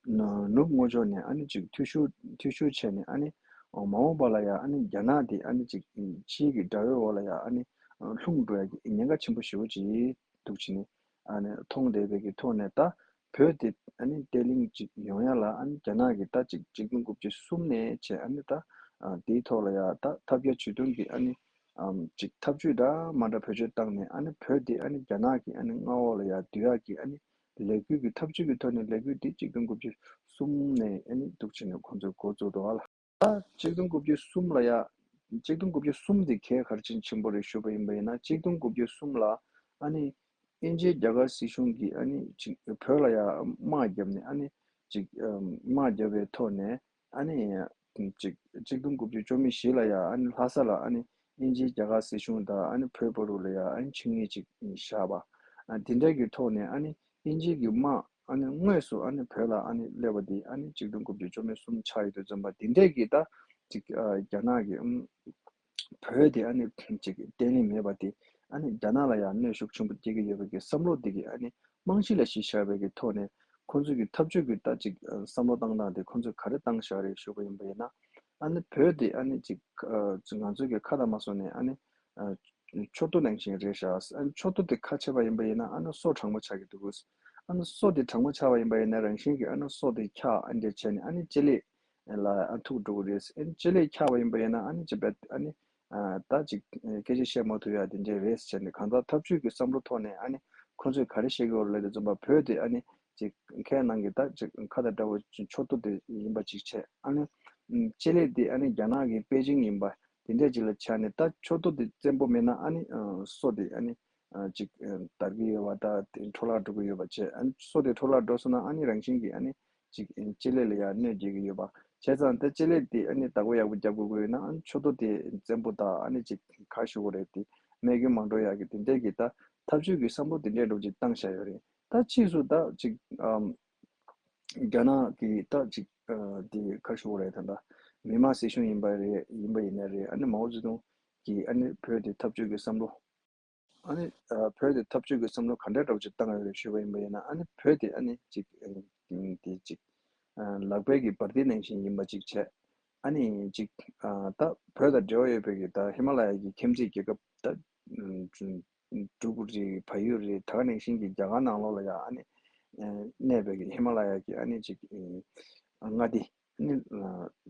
ནུབ་ངོས་ཕྱོགས་ནས་ཨ་ནི་ཅིག་འཐུས་ཤོར་འཐུས་ཤོར་བྱས་ནས། ཨ་ནི་མ་འོངས་པ་ལ་ཡང་ཨ་ནི་རྒྱ་ནག་དེ་ཨ་ནི་ཅིག་ཕྱིའི་གི་དགྲ་བོའི་འོག་ལ་ཡང་ཨ་ནི་ལྷུང་འགྲོ་ཡ་གི་ཉེན་ཁ་ཆེན་པོ་ཞེ་པོ་ཅིག་འདུག་བྱས་ནས། ཨ་ནི་མཐོང་བསྡད་པའི་གི་ཐོག་ནས། ད་བོད་དེ་ཨ་ནི་བརྟན་ལྷིང་ཅིག་ཡོང་ཡ་ལ་ཨ་ནི་རྒྱ་ནག་གིས་ད་ཅིག་གཅིག་སྟོང་དགུ་བརྒྱ་གསུམ་ནས་བྱས། ཨ་ནི་ད་ཨ་དེའི་ཐོག་ལ་ཡ་ད་ཐབས་བརྒྱ་ཇུས་སྟོང་གི་ཨ་ནི་ཨམ་ཅིག་ཐབས་ཇུས་འདྲ་མ་འདྲ་བེད་སྤྱོད་བཏང་ནས། ཨ་ནི་བོད་དེ་ཨ་ནི་རྒྱ་ནག་གི་ཨ་ནི་མངའ་འོག་ལ་ཡ་བསྡུ་ཡ་གི་ཨ་ནི་ལས་འགུལ་གྱི་ཐབས་ཇུས་ཀྱི་ཐོག་ནས་ལས་འགུལ་དེ་གཅིག་སྟོང་དགུ་བརྒྱ་གསུམ་ནས་ཨ་ནི་འདུག་བྱས་ནས་ཁོང་ཚོས་འགོ་བཙུགས་འདུག་ཨ་ལ། ད་གཅིག་སྟོང་དགུ་བརྒྱ་གསུམ་ལ་ཡ། གཅིག་སྟོང་དགུ་བརྒྱ་གསུམ་དེ་གལ་ག་རེ་བྱས་ཆེན་པོ་རེད་ཞུས་པ་ཡིན་པ་ཡིན་ན། གཅིག་སྟོང་དགུ་བརྒྱ་གསུམ་ལ་ཨ་ནི་དབྱིན་ཇིའི་རྒྱ་གར་སྲིད་གཞུང་གིས་ཨ་ནི་ཅིག་བོད་ལ་ཡ་དམག་བརྒྱབ་ནས། ཨ་ནི་ཅིག་དམག་བརྒྱབ་པའི་ཐོག་ནས་ཨ་ནི་ཅིག་གཅིག་སྟོང་དགུ་བརྒྱ་བཅུ་མེད་བཞི་ལ་ཡ་ཨ་ནི་ལྷ་ས་ལ་ཨ་ནི་དབྱིན་ཇིའི་རྒྱ་གར་སྲིད་གཞུང་དང་ཨ་ནི་བོད་བར་ལ་ཡ་ཨ་ནི་ཆིངས་ཡིག་ཅིག་བཞག་པ། ཨ་དེ་འདྲ་གི་ཐོག་ནས་ཨ་ནི་དབྱིན་ཇི་གི་དམག་ཨ་ནི་དངོས་སུ་ཨ་ནི་བོད་ལ་ཨ་ནི་སླེབས་པ་དེ་ཨ་ནི་གཅིག་སྟོང་དགུ་བརྒྱ་བཅུ་མེད་གསུམ་ཆགས་ཡོད་དུས་ཙམ་པ། དེ་འདྲས་ཀྱི་ད་ཅིག་ཨ་རྒྱ་ནག་གི་ཨམ་བོད་དེ་ཨ་ནི་ཅིག་བརྟན་ལྷིང་མེད་པ་དེ་ཨ་ནི་རྒྱ་ནག་ལ་ཡང་གནོན་ཤུགས་ཆེན་པོ་སྐྱེལ་གྱི་ཡོད་པའི་གི་བསམ་བློ་དེ་གི་ཨ་ནི་རྨང་གཞི་ལ་གཞི་བཞག་པའི་གི་ཐོག་ནས། ཁོང་ཚོས་ཀྱི་ཐབས་ཇུས་ཀྱི་ད་ཅིག་ཨ་བསམ་བློ་བཏང་སྟངས་དེ་ཁོང་ཚོས་ག་རེ་བཏང་བཞག་རེད་ཞུ་བ་ཡིན་པ་ཡིན་ན། ཨ་ནི་བོད་དེ་ཨ་ནི་ཅིག་ཨ་ང་ཚོའི་གི་ཁ་དང་མ་སོང་ནས་ཨ་ནི་ཨ་མཆུ་ཏོ་ནང་བཞིན་རེད་ཤག་ཨ་ནི་མཆུ་ཏོ་དེ་ཁ་ཕྱེ་བ་ཡིན་པ་ཡིན་ན་ཨ་ནི་སོ་གྲང་མོ་ཆགས་ཀྱི་འདུག་ཨ་ནི་སོ་དེ་གྲང་མོ་ཆགས་པ་ཡིན་པ་ཡིན་ན། རང་བཞིན་གྱིས་ཨ་ནི་སོ་དེ་འཁྱག་ཨ་འདྲ་བྱས་ནས་ཨ་ནི་ལྕེ་ལེ་ལ་ཨ་ཐུག་འགྲོ་གི་རེད། ཨ་ནི་ལྕེ་ལེ་འཁྱག་པ་ཡིན་པ་ཡིན་ན་ཨ་ནི་ཅི་བས་ཨ་ནི་ཨ་ད་ཅིག་སྐད་ཆ་བཤད་མ་ཐུབ་ཡ་དེ་འདྲ་རེད་བྱས་ནས། གང་ལྟར་ཐབས་ཇུས་ཀྱི་བསམ་བློ་ཐོག་ནས་ཨ་ནི་ཁོང་ཚོས་ག་རེ་བཤད་ཀྱི་ཡོད་རེད་ལབ་དུས་ཙམ་པ། བོད་དེ་ཨ་ནི་ཅིག་ཁའི་ནང་གི་ད་ཅིག་ཁ་དང་འདྲ་བོ་མཆུ་ཏོ་དེ་ཡིན་པ་ཅིག་བྱས། ཨ་ནི་ལྕེ་ལེ་དེ་ཨ་ནི་རྒྱ་ནག་གི་པེ་ཅིང་ཡིན་པ་དེ་འདྲ་ཅིག་ལ་ཆགས་ནས། ད་མཆུ་ཏོ་དེ་བཙན་པོ་མེད་ན་ཨ་ནི་ཨ་སོ་དེ་ཨ་ནི་ཨ་ཅིག་ཨ་འདར་གྱི་ཡོད་པ། ད་དེ་འཕྲོ་བརླག་འགྲོ་གི་ཡོད་པ་བྱས། ཨ་ནི་སོ་དེ་འཕྲོ་བརླག་འགྲོ་སོང་ན་ཨ་ནི་རང་བཞིན་གྱིས་ཨ་ནི་ཅིག་ལྕེ་ལེ་ལ་ཡང་གནོད་སྐྱེལ་གྱི་ཡོད་པ་བྱས་ཙང་། ད་ལྕེ་ལེ་དེ་ཨ་ནི་བདག་པོ་ཡག་པོ་རྒྱབ་དགོས་ཀྱི་ཡོད་ན་ཨ་ནི་མཆུ་ཏོ་དེ་བཙན་པོ་དང་ཨ་ནི་ཅིག་ག་ཞུ་དགོས་རེད། དེ་རྨས་སྐྱོན་མ་འགྲོ་ཡག་གི་དེ་འདྲས་ཀྱི་ད་ཐབས་ཇུས་ཀྱི་བསམ་བློ་དེ་འདྲས་འགྲོ་ཅིག་བཏང་བཞག་ཡོད་རེད། ད་ཕྱིས་སུ་ད་ཅིག་ཨམ་རྒྱ་ནག་གི་ད་ཅིག་ཨ་དེ་ག་ཞུ་དགོས་རེད། ད་ད་མི་དམངས་སྲིད་གཞུང་ཡིན་པ་རེད། ཡིན་པ་ཡིན་ན་རེད། ཨ་ནི་མའོ་ཙེ་ཏུང་གིས་ཨ་ནི་བོད་དེ་འཐབ་རྩོད་ཀྱི་བསམ་བློ། ཨ་ནི་ཨ་བོད་དེ་འཐབ་རྩོད་ཀྱི་བསམ་བློ་ག་འདྲ་འདྲ་བོ་ཅིག་བཏང་ཡོད་རེད་ཞུས་པ་ཡིན་པ་ཡིན་ན། ཨ་ནི་བོད་དེ་ཨ་ནི་ཅིག་ཨ་དེ་ཅིག་ཨ་ལག་པའི་གི་འབར་མདེལ་ནང་བཞིན་ཡིན་པ་ཅིག་བྱས། ཨ་ནི་ཅིག་ཨ་ད་བོད་དང་འབྲེལ་བ་ཡོད་པའི་གི་ད་ཧི་མ་ལ་ཡ་གི་ཁྱིམ་མཚེས་རྒྱལ་ཁབ་ད་ཨ་འབྲུག་རེད། བལ་ཡུལ་རེད། ད་ག་ནང་བཞིན་གྱི་རྒྱ་གར་ནང་ལོགས་ལ་ཡ་ཨ་ནི་ཨ་གནས་པའི་གི་ཧི་མ་ལ་ཡ་གི་ཨ་ནི་ཅིག་ཨ་མངའ་སྡེ། ནི་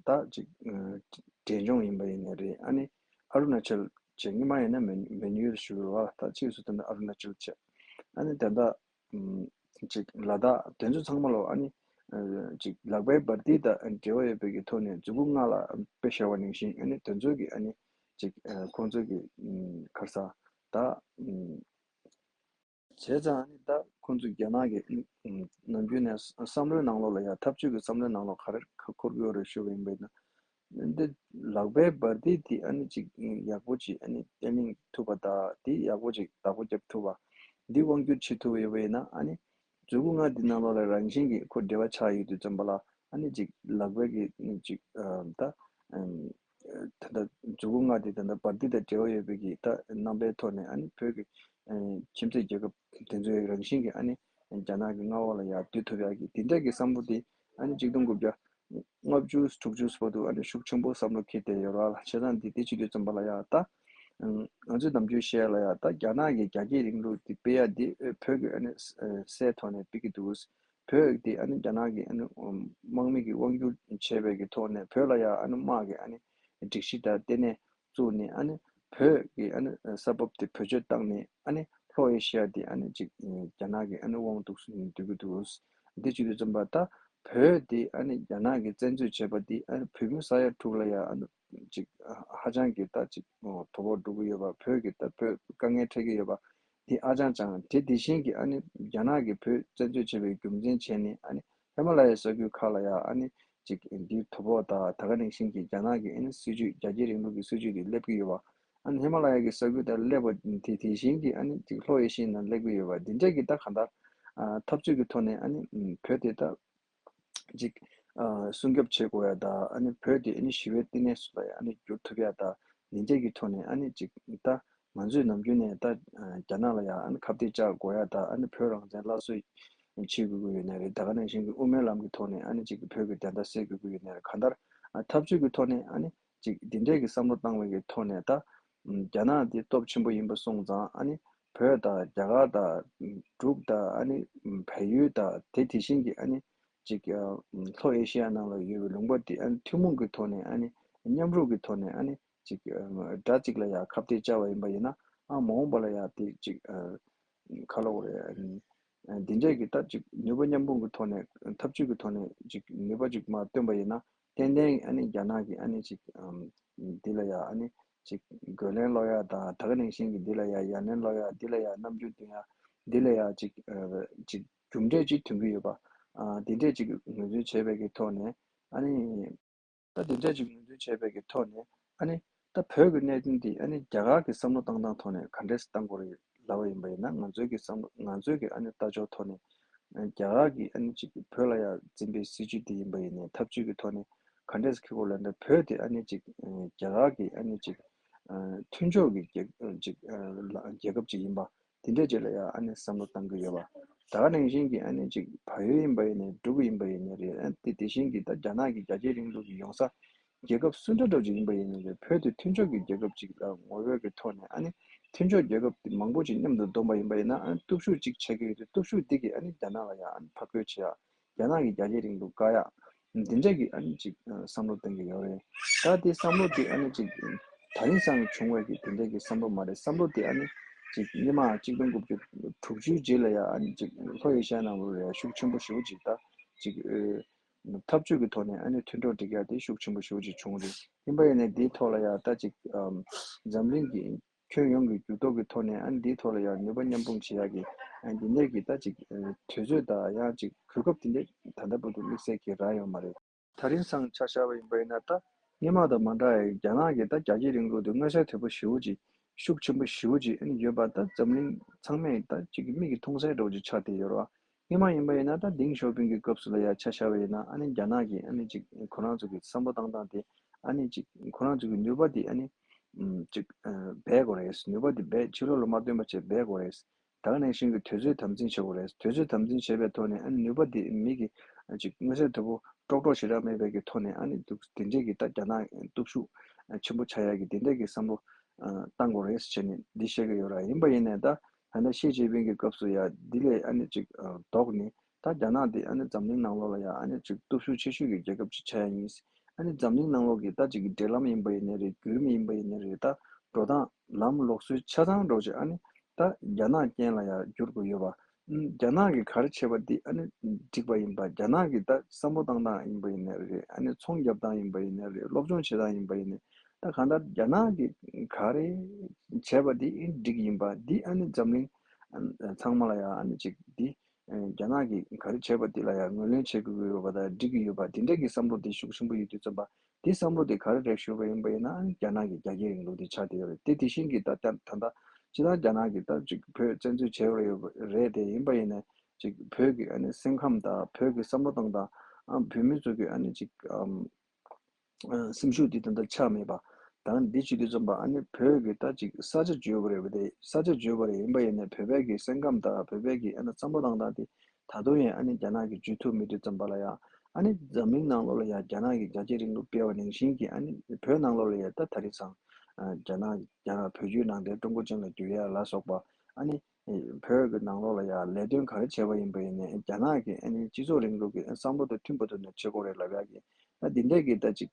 ད་ཅིག་འབྲས་ལྗོངས་ཡིན་པ་ཡིན་ནའི་རེད། ཨ་ནི་ཨ་རུ་ན་ཅལ་བྱས། སྔོན་མ་ཡིན་ན་མོན་མོན་ཡུལ་ཞུ་བ། ད་ཕྱིས་སུ་ད་ནི་ཨ་རུ་ན་ཅལ་བྱས། ཨ་ནི་ད་ལྟ་ཅིག་ལ་དྭགས། དེ་ཚོ་ཚང་མ་ལོ་ཨ་ནི་ཅིག་ལག་པའི་འབར་མདེལ་དང་འབྲེལ་བ་ཡོད་པའི་གི་ཐོག་ནས་མཛུ་གུ་ལྔ་ལ་དཔེ་བཞག་པ་ནང་བཞིན། ཨ་ནི་དེ་ཚོ་གི་ཨ་ནི་ཅིག་ཁོང་ཚོ་གི་ག་རེ་ཟ་ད། བྱས་ཙང་ཨ་ནི་ད་ཁོང་ཚོས་རྒྱ་ནག་གི་ནམ་རྒྱུན་ནས་བསམ་བློའི་ནང་ལོགས་ལ་ཡ། འཐབ་རྩོད་ཀྱི་བསམ་བློའི་ནང་ལོགས་ག་རེ་འཁོར་གྱི་ཡོད་རེད་ཞུ་བ་ཡིན་པ་ཡིན་ན། འདི་ལག་པའི་འབར་མདེལ་དེ་ཨ་ནི་ཅིག་ཡག་པོ་ཅིག་ཨ་ནི་བརྟན་ལྷིང་ཐུབ་པ་དང་། དེ་ཡག་པོ་ཅིག་བདག་པོ་རྒྱབ་ཐུབ་པ། འདི་དབང་སྒྱུར་བྱེད་ཐུབ་པ་ཡོད་པ་ཡིན་ན། ཨ་ནི་མཛུ་གུ་ལྔ་འདི་ནང་ལོགས་ལ་རང་བཞིན་གྱིས་ཁོ་འབྲེལ་བ་ཆགས་ཡོད་དུས་ཙམ་པ་ལ། ཨ་ནི་ཅིག་ལག་པའི་གི་ཅིག་ཨ་ད་ཨམ་ད་ལྟ་མཛུ་གུ་ལྔ་དེ་ད་ལྟ་འབར་མདེལ་དང་འབྲེལ་བ་ཡོད་པའི་གི་ད་རྣམ་པའི་ཐོག་ནས། ཨ་ནི་བོད་ཀྱི་ཨ་ཁྱིམ་མཚེས་རྒྱལ་ཁབ་དེ་ཚོའི་རང་བཞིན་གྱི་ཨ་ནི་རྒྱ་ནག་གི་མངའ་འོག་ལ་ཡར་བསྡུ་ཐུབ་ཡག་གི་དེ་འདྲ་གི་བསམ་བློ་དེ། ཨ་ནི་གཅིག་སྟོང་དགུ་བརྒྱ་ལྔ་བཅུ་དྲུག་ཅུ་བར་དུ་ཨ་ནི་ཤུགས་ཆེན་པོ་བསམ་བློ་འཁྱེར་བསྡད་ཡོད་ར་ལ། བྱས་ཙང་འདི་དེ་བྱེད་དུས་ཙམ་པ་ལ་ཡ་ད་ང་ཚོས་ནམ་རྒྱུན་བཤད་ཡ་ལ་ཡ། ད་རྒྱ་ནག་གི་རྒྱ་སྐྱེད་རིང་ལུགས་འདི་སྤེལ་ཡ་འདི་བོད་ཀྱི་ཨ་ནི་སའི་ཐོག་ནས་སྤེལ་གྱི་འདུག་བོད་དེ་ཨ་ནི་རྒྱ་ནག་གི་ཨ་ནི་དམག་མི་གི་དབང་སྒྱུར་བྱས་པའི་གི་ཐོག་ནས་བོད་ལ་ཡ་ཨ་ནི་དམག་གི་ཨ་ནི་སྒྲིག་གཞི་དང་ལྟེ་གནས་བཙུགས་ནས། ཨ་ནི་བོད་ཀྱི་ཨ་ནི་ས་བབ་དེ་བེད་སྤྱོད་བཏང་ནས། ཨ་ནི་ལྷོ་ཨེ་ཤི་ཡ་དེ་ཨ་ནི་ཅིག་རྒྱ་ནག་གི་ཨ་ནི་དབང་འདུག་སེ་སྡོད་ཀྱི་འདུག་འདི་བྱེད་དུས་ཙམ་པ་ད་བོད་དེ་ཨ་ནི་རྒྱ་ནག་གི་བཙན་འཛུལ་བྱས་པ་དེ། ཨ་ནི་བོད་མི་ས་ཡ་དྲུག་ལ་ཡ་ཨ་ནི་ཅིག་ཧ་ཅང་གི་ད་ཅིག་དོ་ཕོག་འགྲོ་གི་ཡོད་པ། བོད་ཀྱི་ད་བོད་དཀའ་ངལ་འཕྲད་ཀྱི་ཡོད་པ། དེ་ཨ་ཅང་ཅང་དེ་དེ་བཞིན་གྱི་ཨ་ནི་རྒྱ་ནག་གིས་བོད་བཙན་འཛུལ་བྱས་པའི་རྒྱུ་མཚན་བྱས་ནས། ཨ་ནི་ཧི་མ་ལ་ཡའི་ས་ཁུལ་ཁག་ལ་ཡ་ཨ་ནི་ཅིག་འདིའི་དོ་ཕོག་དང་། ད་ག་ནང་བཞིན་གྱི་རྒྱ་ནག་གི་ཨ་ནི་སྲིད་ཇུས། རྒྱ་སྐྱེད་རིང་ལུགས་ཀྱི་སྲིད་ཇུས་དེ་སླེབས་ཀྱི་ཡོད་པ། ཨ་ནི་ཧི་མ་ལ་ཡ་གི་ས་ཁུལ་དེར་སླེབས་པ་དེ་དེ་བཞིན་གྱི་ཨ་ནི་ཅིག་ལྷོ་ཨེ་ཤི་ཡའི་ནང་སླེབས་ཀྱི་ཡོད་པ་འདི་འདྲས་ཀྱི་ད་གང་ལྟར་ཨ་འཐབ་རྩོད་ཀྱི་ཐོག་ནས་ཨ་ནི་ཨམ་བོད་དེ་ད་ཅིག་ཨ་སྲུང་སྐྱོབ་བྱེད་དགོས་ཡ་ད་ཨ་ནི་བོད་དེ་ཨ་ནི་ཞི་བའི་བསྟི་གནས་སུ་ལ་ཡ་ཨ་ནི་བསྒྱུར་ཐུབ་ཡ་ད་འདི་འདྲས་ཀྱི་ཐོག་ནས་ཨ་ནི་ཅིག་ད་ང་ཚོས་ནམ་རྒྱུན་ནས་ད་ཨ་རྒྱ་ནག་ལ་ཡ་ཨ་ནི་ཁ་གཏད་བཅག་དགོས་ཡ་ད་ཨ་ནི་བོད་རང་བཙན་སླར་གསོ་བྱེད་དགོས་ཀྱི་ཡོད་ནའི་རེད། ད་ག་ནང་བཞིན་གྱི་དབུ་མའི་ལམ་གྱི་ཐོག་ནས་ཨ་ནི་ཅིག་བོད་ཀྱི་བདེན་མཐའ་གསལ་དགོས་ཀྱི་ཡོད་ནའི་རེད། གང་ལྟར་ཨ་འཐབ་རྩོད་ཀྱི་ཐོག་ནས་ཨ་ནི་ཅིག་འདི་འདྲས་ཀྱི་བསམ་བློ་བཏང་བའི་གི་ཐོག་ནས་ད་རྒྱ་ནག་འདི་སྟོབས་ཆེན་པོ་ཡིན་པ་སོང་ཙང་ཨ་ནི་བོད་དང་རྒྱ་གར་དང་འབྲུག་དང་ཨ་ནི་བལ་ཡུལ་དང་དེ་དེ་བཞིན་གྱི་ཨ་ནི་ཅིག་ལྷོ་ཨེ་ཤི་ཡ་ནང་ལ་ཡོད་པའི་ལུང་པ་འདི་ཨ་ནི་ཐུན་མོང་གི་ཐོག་ནས་ཨ་ནི་མཉམ་རུབ་ཀྱི་ཐོག་ནས་ཨ་ནི་ཅིག་དགྲ་གཅིག་ལ་ཡ་ཁ་གཏད་བཅག་པ་ཡིན་པ་ཡིན་ན་ཨ་མ་འོངས་པ་ལ་ཡ་དེ་ཅིག་ག་ལ་འོ་རེད། འདི་འདྲས་ཀྱི་ད་ཅིག་ནུས་པ་མཉམ་སྤུངས་ཀྱི་ཐོག་ནས་འཐབ་ཇུས་ཀྱི་ཐོག་ནས་ཅིག་ནུས་པ་ཅིག་མར་བཏོན་པ་ཡིན་ན་ཏན་ཏན་ཨ་ནི་རྒྱ་ནག་གིས་ཨ་ནི་ཅིག་འདི་ལ་ཡ་ཨ་ནི་ཅིག་རྒོལ་ལན་སློག་ཡ་དང་ད་ག་ནང་བཞིན་གྱི་འདི་ལ་ཡ་ཡ་ལན་སློག་ཡ་འདི་ལ་ཡ་རྣམ་འགྱུར་སྟོན་ཡ་འདི་ལ་ཡ་ཅིག་ཅིག་རྒྱུ་འབྲས་ཅིག་ཐོན་གྱི་ཡོད་པ་འདི་འདྲས་ཅིག་ངོས་འཛིན་བྱས་པའི་གི་ཐོག་ནས་ཨ་ནི། ད་དེ་འདྲ་ཅིག་ངོས་འཛིན་བྱས་པའི་གི་ཐོག་ནས་ཨ་ནི་ད་བོད་ཀྱི་གནད་དོན་འདི་ཨ་ནི་རྒྱ་གར་གྱི་བསམ་བློ་བཏང་སྟངས་ཐོག་ནས་ག་འདྲས་བཏང་དགོས་རེད་ལབ་པ་ཡིན་པ་ཡིན་ན་ང་ཚོའི་གི་བསམ་བློ་ང་ཚོའི་གི་ཨ་ནི་ལྟ་ཕྱོགས་ཐོག་ནས་རྒྱ་གར་གྱི་ཨ་ནི་ཅིག་བོད་ལ་ཡ་འཛིན་པའི་སྲིད་བྱུས་འདི་ཡིན་པ་ཡིན་ནའི་འཐབ་ཇུས་ཀྱི་ཐོག་ནས་ག་འདྲས་འཁྱེར་དགོས་ལབ་ན་བོད་དེ་ཨ་ནི་ཅིག་རྒྱ་གར་གྱི་ཨ་ནི་ཅིག་མཐུན་ཕྱོགས་ཀྱི་རྒྱལ་ཅིག་རྒྱལ་ཁབ་ཅིག་ཡིན་པ། དེ་འདྲས་ཅིག་ལ་ཡང་ཨ་ནི་བསམ་བློ་གཏང་གི་ཡོད་པ། ད་ག་ནང་བཞིན་གྱི་ཨ་ནི་ཅིག་བལ་ཡུལ་ཡིན་པ་ཡིན་ནའི་འབྲུག་ཡིན་པ་ཡིན་ནའི་རེད། ཨ་དེ་དེ་བཞིན་གྱི་ད་རྒྱ་ནག་གི་རྒྱ་སྐྱེད་རིང་ལུགས་ཀྱི་ཡོང་ས་རྒྱལ་ཁབ་སུ་འདྲ་འདྲ་ཅིག་ཡིན་པ་ཡིན་ནའི་རེད། བོད་དེ་མཐུན་ཕྱོགས་ཀྱི་རྒྱལ་ཁབ་ཅིག་ལ་ངོ་བོད་ཀྱི་ཐོག་ནས་ཨ་ནི་མཐུན་ཕྱོགས་རྒྱལ་ཁབ་དེ་མང་པོ་ཅིག་མཉམ་དུ་བསྡོམས་པ་ཡིན་པ་ཡིན་ན་ཨ་ནི་སྟོབས་ཤུགས་ཅིག་ཆགས་ཀྱི་ཡོད་དུས་སྟོབས་ཤུགས་འདི་གིས་ཨ་ནི་རྒྱ་ནག་ལ་ཡང་ཨ་ནི་ཕར་རྒོལ་བྱེད་ཡ། རྒྱ་ནག་གི་རྒྱ་སྐྱེད་རིང་ལུགས་བཀག་ཡག་འདི་འདྲ་གི་ཨ་ནི་ཅིག་བསམ་བློ་གཏོང་གི་ཡོད་རེད། ད་དེ་བསམ་བློ་དེ་ཨ་ནི་ཅིག་ད་རིང་སང་བྱུང་བའི་གི་དེ་འདྲ་གི་བསམ་བློ་མ་རེད། བསམ་བློ་དེ་ཨ་ནི་ཅིག་སྔོན་མ་གཅིག་སྟོང་དགུ་བརྒྱ་དྲུག་ཅུའི་རྗེས་ལ་ཡ་ཨ་ནི་ཅིག་ལྷོ་ཨེ་ཤ་ཡ་ནང་ལོགས་ལ་ཡ་ཤུགས་ཆེན་པོ་ཞེ་པོ་ཅིག་ད་ཅིག་འཐབ་ཇུས་ཀྱི་ཐོག་ནས་ཨ་ནི་མཐུན་གྲོགས་སྒྲིག་ཡག་དེ་ཤུགས་ཆེན་པོ་ཞེ་པོ་ཅིག་བྱུང་རེད། ཡིན་པ་ཡིན་ནའི་དེའི་ཐོག་ལ་ཡ་ད་ཅིག་འཛམ་གླིང་གི་ཁྱོན་ཡོངས་ཀྱི་འགྱུར་ལྡོག་གི་ཐོག་ནས་ཨ་ནི་འདིའི་ཐོག་ལ་ཡང་ནུས་པ་མཉམ་སྤུངས་བྱེད་ཡག་གི་ཨ་ནི་འདི་འདྲས་ཀྱི་ད་ཅིག་དུས་ཚོད་དང་ཡང་ཅིག་གོ་སྐབས་དེ་འདྲས་ད་ལྟ་བར་དུ་དམིགས་བསལ་གྱི་རག་ཡོད་མ་རེད། ད་རིང་སང་ཆ་བཞག་པ་ཡིན་པ་ཡིན་ན་ད་སྔོན་མ་དང་མ་འདྲ་བའི་རྒྱ་ནག་གི་ད་རྒྱ་སྐྱེད་རིང་ལུགས་དེ་མངོན་གསལ་དོད་པོ་ཞེ་པོ་ཅིག་ཤུགས་ཆེན་པོ་ཞེ་པོ་ཅིག་ཨ་ནི་ཡོད་པ་ད་འཛམ་གླིང་ཚང་མས་ད་ཅིག་མིག་གིས་མཐོང་གསལ་འདྲ་བོ་ཅིག་ཆགས་བསྡད་ཡོད་རེད་བ། སྔོན་མ་ཡིན་པ་ཡིན་ན་ད་ཏེང་ཞའོ་ཕིང་གི་སྐབས་སུ་ལ་ཡ་ཆ་བཞག་པ་ཡིན་ན་ཨ་ནི་རྒྱ་ནག་གིས་ཨ་ནི་ཅིག་ཁོ་རང་ཚོ་གི་བསམ་བློ་བཏང་སྟངས་དེ་ཨ་ནི་ཅིག་ཁོ་རང་ཚོ་གི་ནུས་པ་དེ་ཨ་ནི་ཨམ་ཅིག་ཨ་སྦས་དགོས་རེད། ནུས་པ་དེ་སྦས་ཕྱི་ལོགས་ལ་མ་སྟོན་པ་བྱས་སྦས་དགོས་རེད། ད་ག་ནང་བཞིན་གྱི་དུས་ཚོད་དམ་འཛིན་བྱེད་དགོས་རེད། དུས་ཚོད་དམ་འཛིན་བྱས་པའི་ཐོག་ནས་ཨ་ནི་ནུས་པ་དེ་མིག་གིས་ཨ་ཅིག་མངོན་གསལ་དོད་པོ་ཀྲོག་ཀྲོག་ཞེ་དྲག་མེད་པའི་གི་ཐོག་ནས་ཨ་ནི་འདུག་དེ་འདྲས་ཀྱི་ད་རྒྱ་ནག་སྟོབས་ཤུགས་ཨ་ཆེན་པོ་ཆགས་ཡག་གི་དེ་འདྲས་ཀྱི་བསམ་བློ་ཨ་བཏང་དགོས་རེད་ཟེར་བྱས་ནས་འདི་བཤད་ཀྱི་ཡོད་ར། ཡིན་པ་ཡིན་ནའི་ད་ད་ལྟ་ཞི་ཅིན་ཕིང་གི་སྐབས་སུ་ཡ་འདི་ལས་ཨ་ནི་ཅིག་ཨ་ལྡོག་ནས་ད་རྒྱ་ནག་འདི་ཨ་ནི་འཛམ་གླིང་ནང་ལོགས་ལ་ཡ་ཨ་ནི་ཅིག་སྟོབས་ཤུགས་ཆེ་ཤོས་ཀྱི་རྒྱལ་ཁབ་ཅིག་ཆགས་ཡ་ཡིན། ཨ་ནི་འཛམ་གླིང་ནང་ལོགས་ཀྱི་ད་ཅིག་གི་འབྲེལ་ལམ་ཡིན་པ་ཡིན་ནའི་རེད། བརྒྱུད་རིམ་ཡིན་པ་ཡིན་ནའི་རེད། ད་འགྲོ་སྟངས་ལམ་ལུགས་སྲོལ་ཆ་ཚང་འདྲ་བོ་ཅིག་ཨ་ནི་ད་རྒྱ་ནག་རྐྱེན་ལ་ཡ་བསྒྱུར་དགོས་ཡོད་པ། ཨ་ནི་རྒྱ་ནག་གིས་ག་རེ་བྱས་པ་འདི་ཨ་ནི་འགྲིག་པ་ཡིན་པ། རྒྱ་ནག་གི་ད་བསམ་བློ་བཏང་སྟངས་ཡིན་པ་ཡིན་ནའི་རེད། ཨ་ནི་ཚོང་རྒྱབ་སྟངས་ཡིན་པ་ཡིན་ནའི་རེད། སློབ་སྦྱོང་བྱེད་སྟངས་ཡིན་པ་ཡིན་ནའི་ད་གང་ལྟར་རྒྱ་ནག་གིས་ག་རེ་བྱས་པ་འདི་ཨ་ནི་འགྲིག་ཡིན་པ་འདི་ཨ་ནི་འཛམ་གླིང་ཨ་ཚང་མ་ལ་ཡ་ཨ་ནི་ཅིག་འདི། ཨ་རྒྱ་ནག་གིས་ག་རེ་བྱས་པ་དེ་ལ་ཡང་ངོས་ལེན་བྱེད་དགོས་ཀྱི་ཡོད་པ་དང་འགྲིག་གི་ཡོད་པ་དེ་འདྲ་གི་བསམ་བློ་དེ་ཤུགས་ཆེན་པོ་ཡོད་དུས་ཙམ་པ་དེ་བསམ་བློ་དེ་ག་རེ་རེད་ཞུས་པ་ཡིན་པ་ཡིན་ན་རྒྱ་ནག་གི་རྒྱ་སྐྱེད་རིང་ལུགས་དེ་ཆགས་བསྡད་ཡོད་རེད། དེ་དེ་བཞིན་གྱི་ད་ལྟ་ད་ལྟ་སྤྱིར་བཏང་རྒྱ་ནག་གིས་ད་ཅིག་བོད་བཙན་འཛུལ་བྱས་པ་ཡོད་རེད། དེ་ཡིན་པ་ཡིན་ན་ཅིག་བོད་ཀྱི་ཨ་ནི་སེམས་ཁམས་དང་བོད་ཀྱི་བསམ་བློ་སྟངས་དང་ཨ་བོད་མི་ཚོ་གི་ཨ་ནི་ཅིག་ཨམ། ཨ་སེམས་ཤུགས་འདི་ད་ལྟ་ཆག་མེད་པ། ད་འདི་བྱེད་དུས་ཙམ་པ་ཨ་ནི་བོད་ཀྱི་ད་ཅིག་ས་ཆ་བརྗོད་པ་རེད་པ། དེ་ས་ཆ་བརྗོད་པ་རེད། ཡིན་པ་ཡིན་ནའི་བོད་པའི་གི་སེམས་ཁམས་དང་བོད་པའི་གི་ཨ་ནི་བསམ་བློ་བཏང་སྟངས་དེ་ད་དུང་ཡང་ཨ་ནི་རྒྱ་ནག་གིས་བརྗོད་ཐུབ་མེད་དུས་ཙམ་པ་ལ་ཡང་ཨ་ནི་འཛམ་གླིང་ནང་ལོགས་ལ་ཡང་རྒྱ་ནག་གིས་རྒྱ་སྐྱེད་རིང་ལུགས་སྤེལ་བ་ནང་བཞིན་གྱི་ཨ་ནི་བོད་ནང་ལོགས་ལ་ཡང་ད་ད་རེས་སང་ཨ་རྒྱ་ནག་རྒྱ་ནག་བོད་བརྒྱུད་ནང་བསྟན་ཀྲུང་གོ་ཅན་ལ་བསྒྱུར་ཡ་ལ་སོགས་པ་ཨ་ནི། བོད་ཀྱི་ནང་ལོགས་ལ་ཡང་ལས་དོན་ག་རེ་བྱས་པ་ཡིན་པ་ཡིན་ནའི་རྒྱ་ནག་གི་ཨ་ནི་སྤྱི་ཚོགས་རིང་ལུགས་ཀྱི་བསམ་བློ་དང་མཐུན་པ་ཐོག་ནས་བྱེད་དགོས་རེད་ལབ་ཡག་གི་ད་འདི་འདྲས་ཀྱི་ད་ཅིག་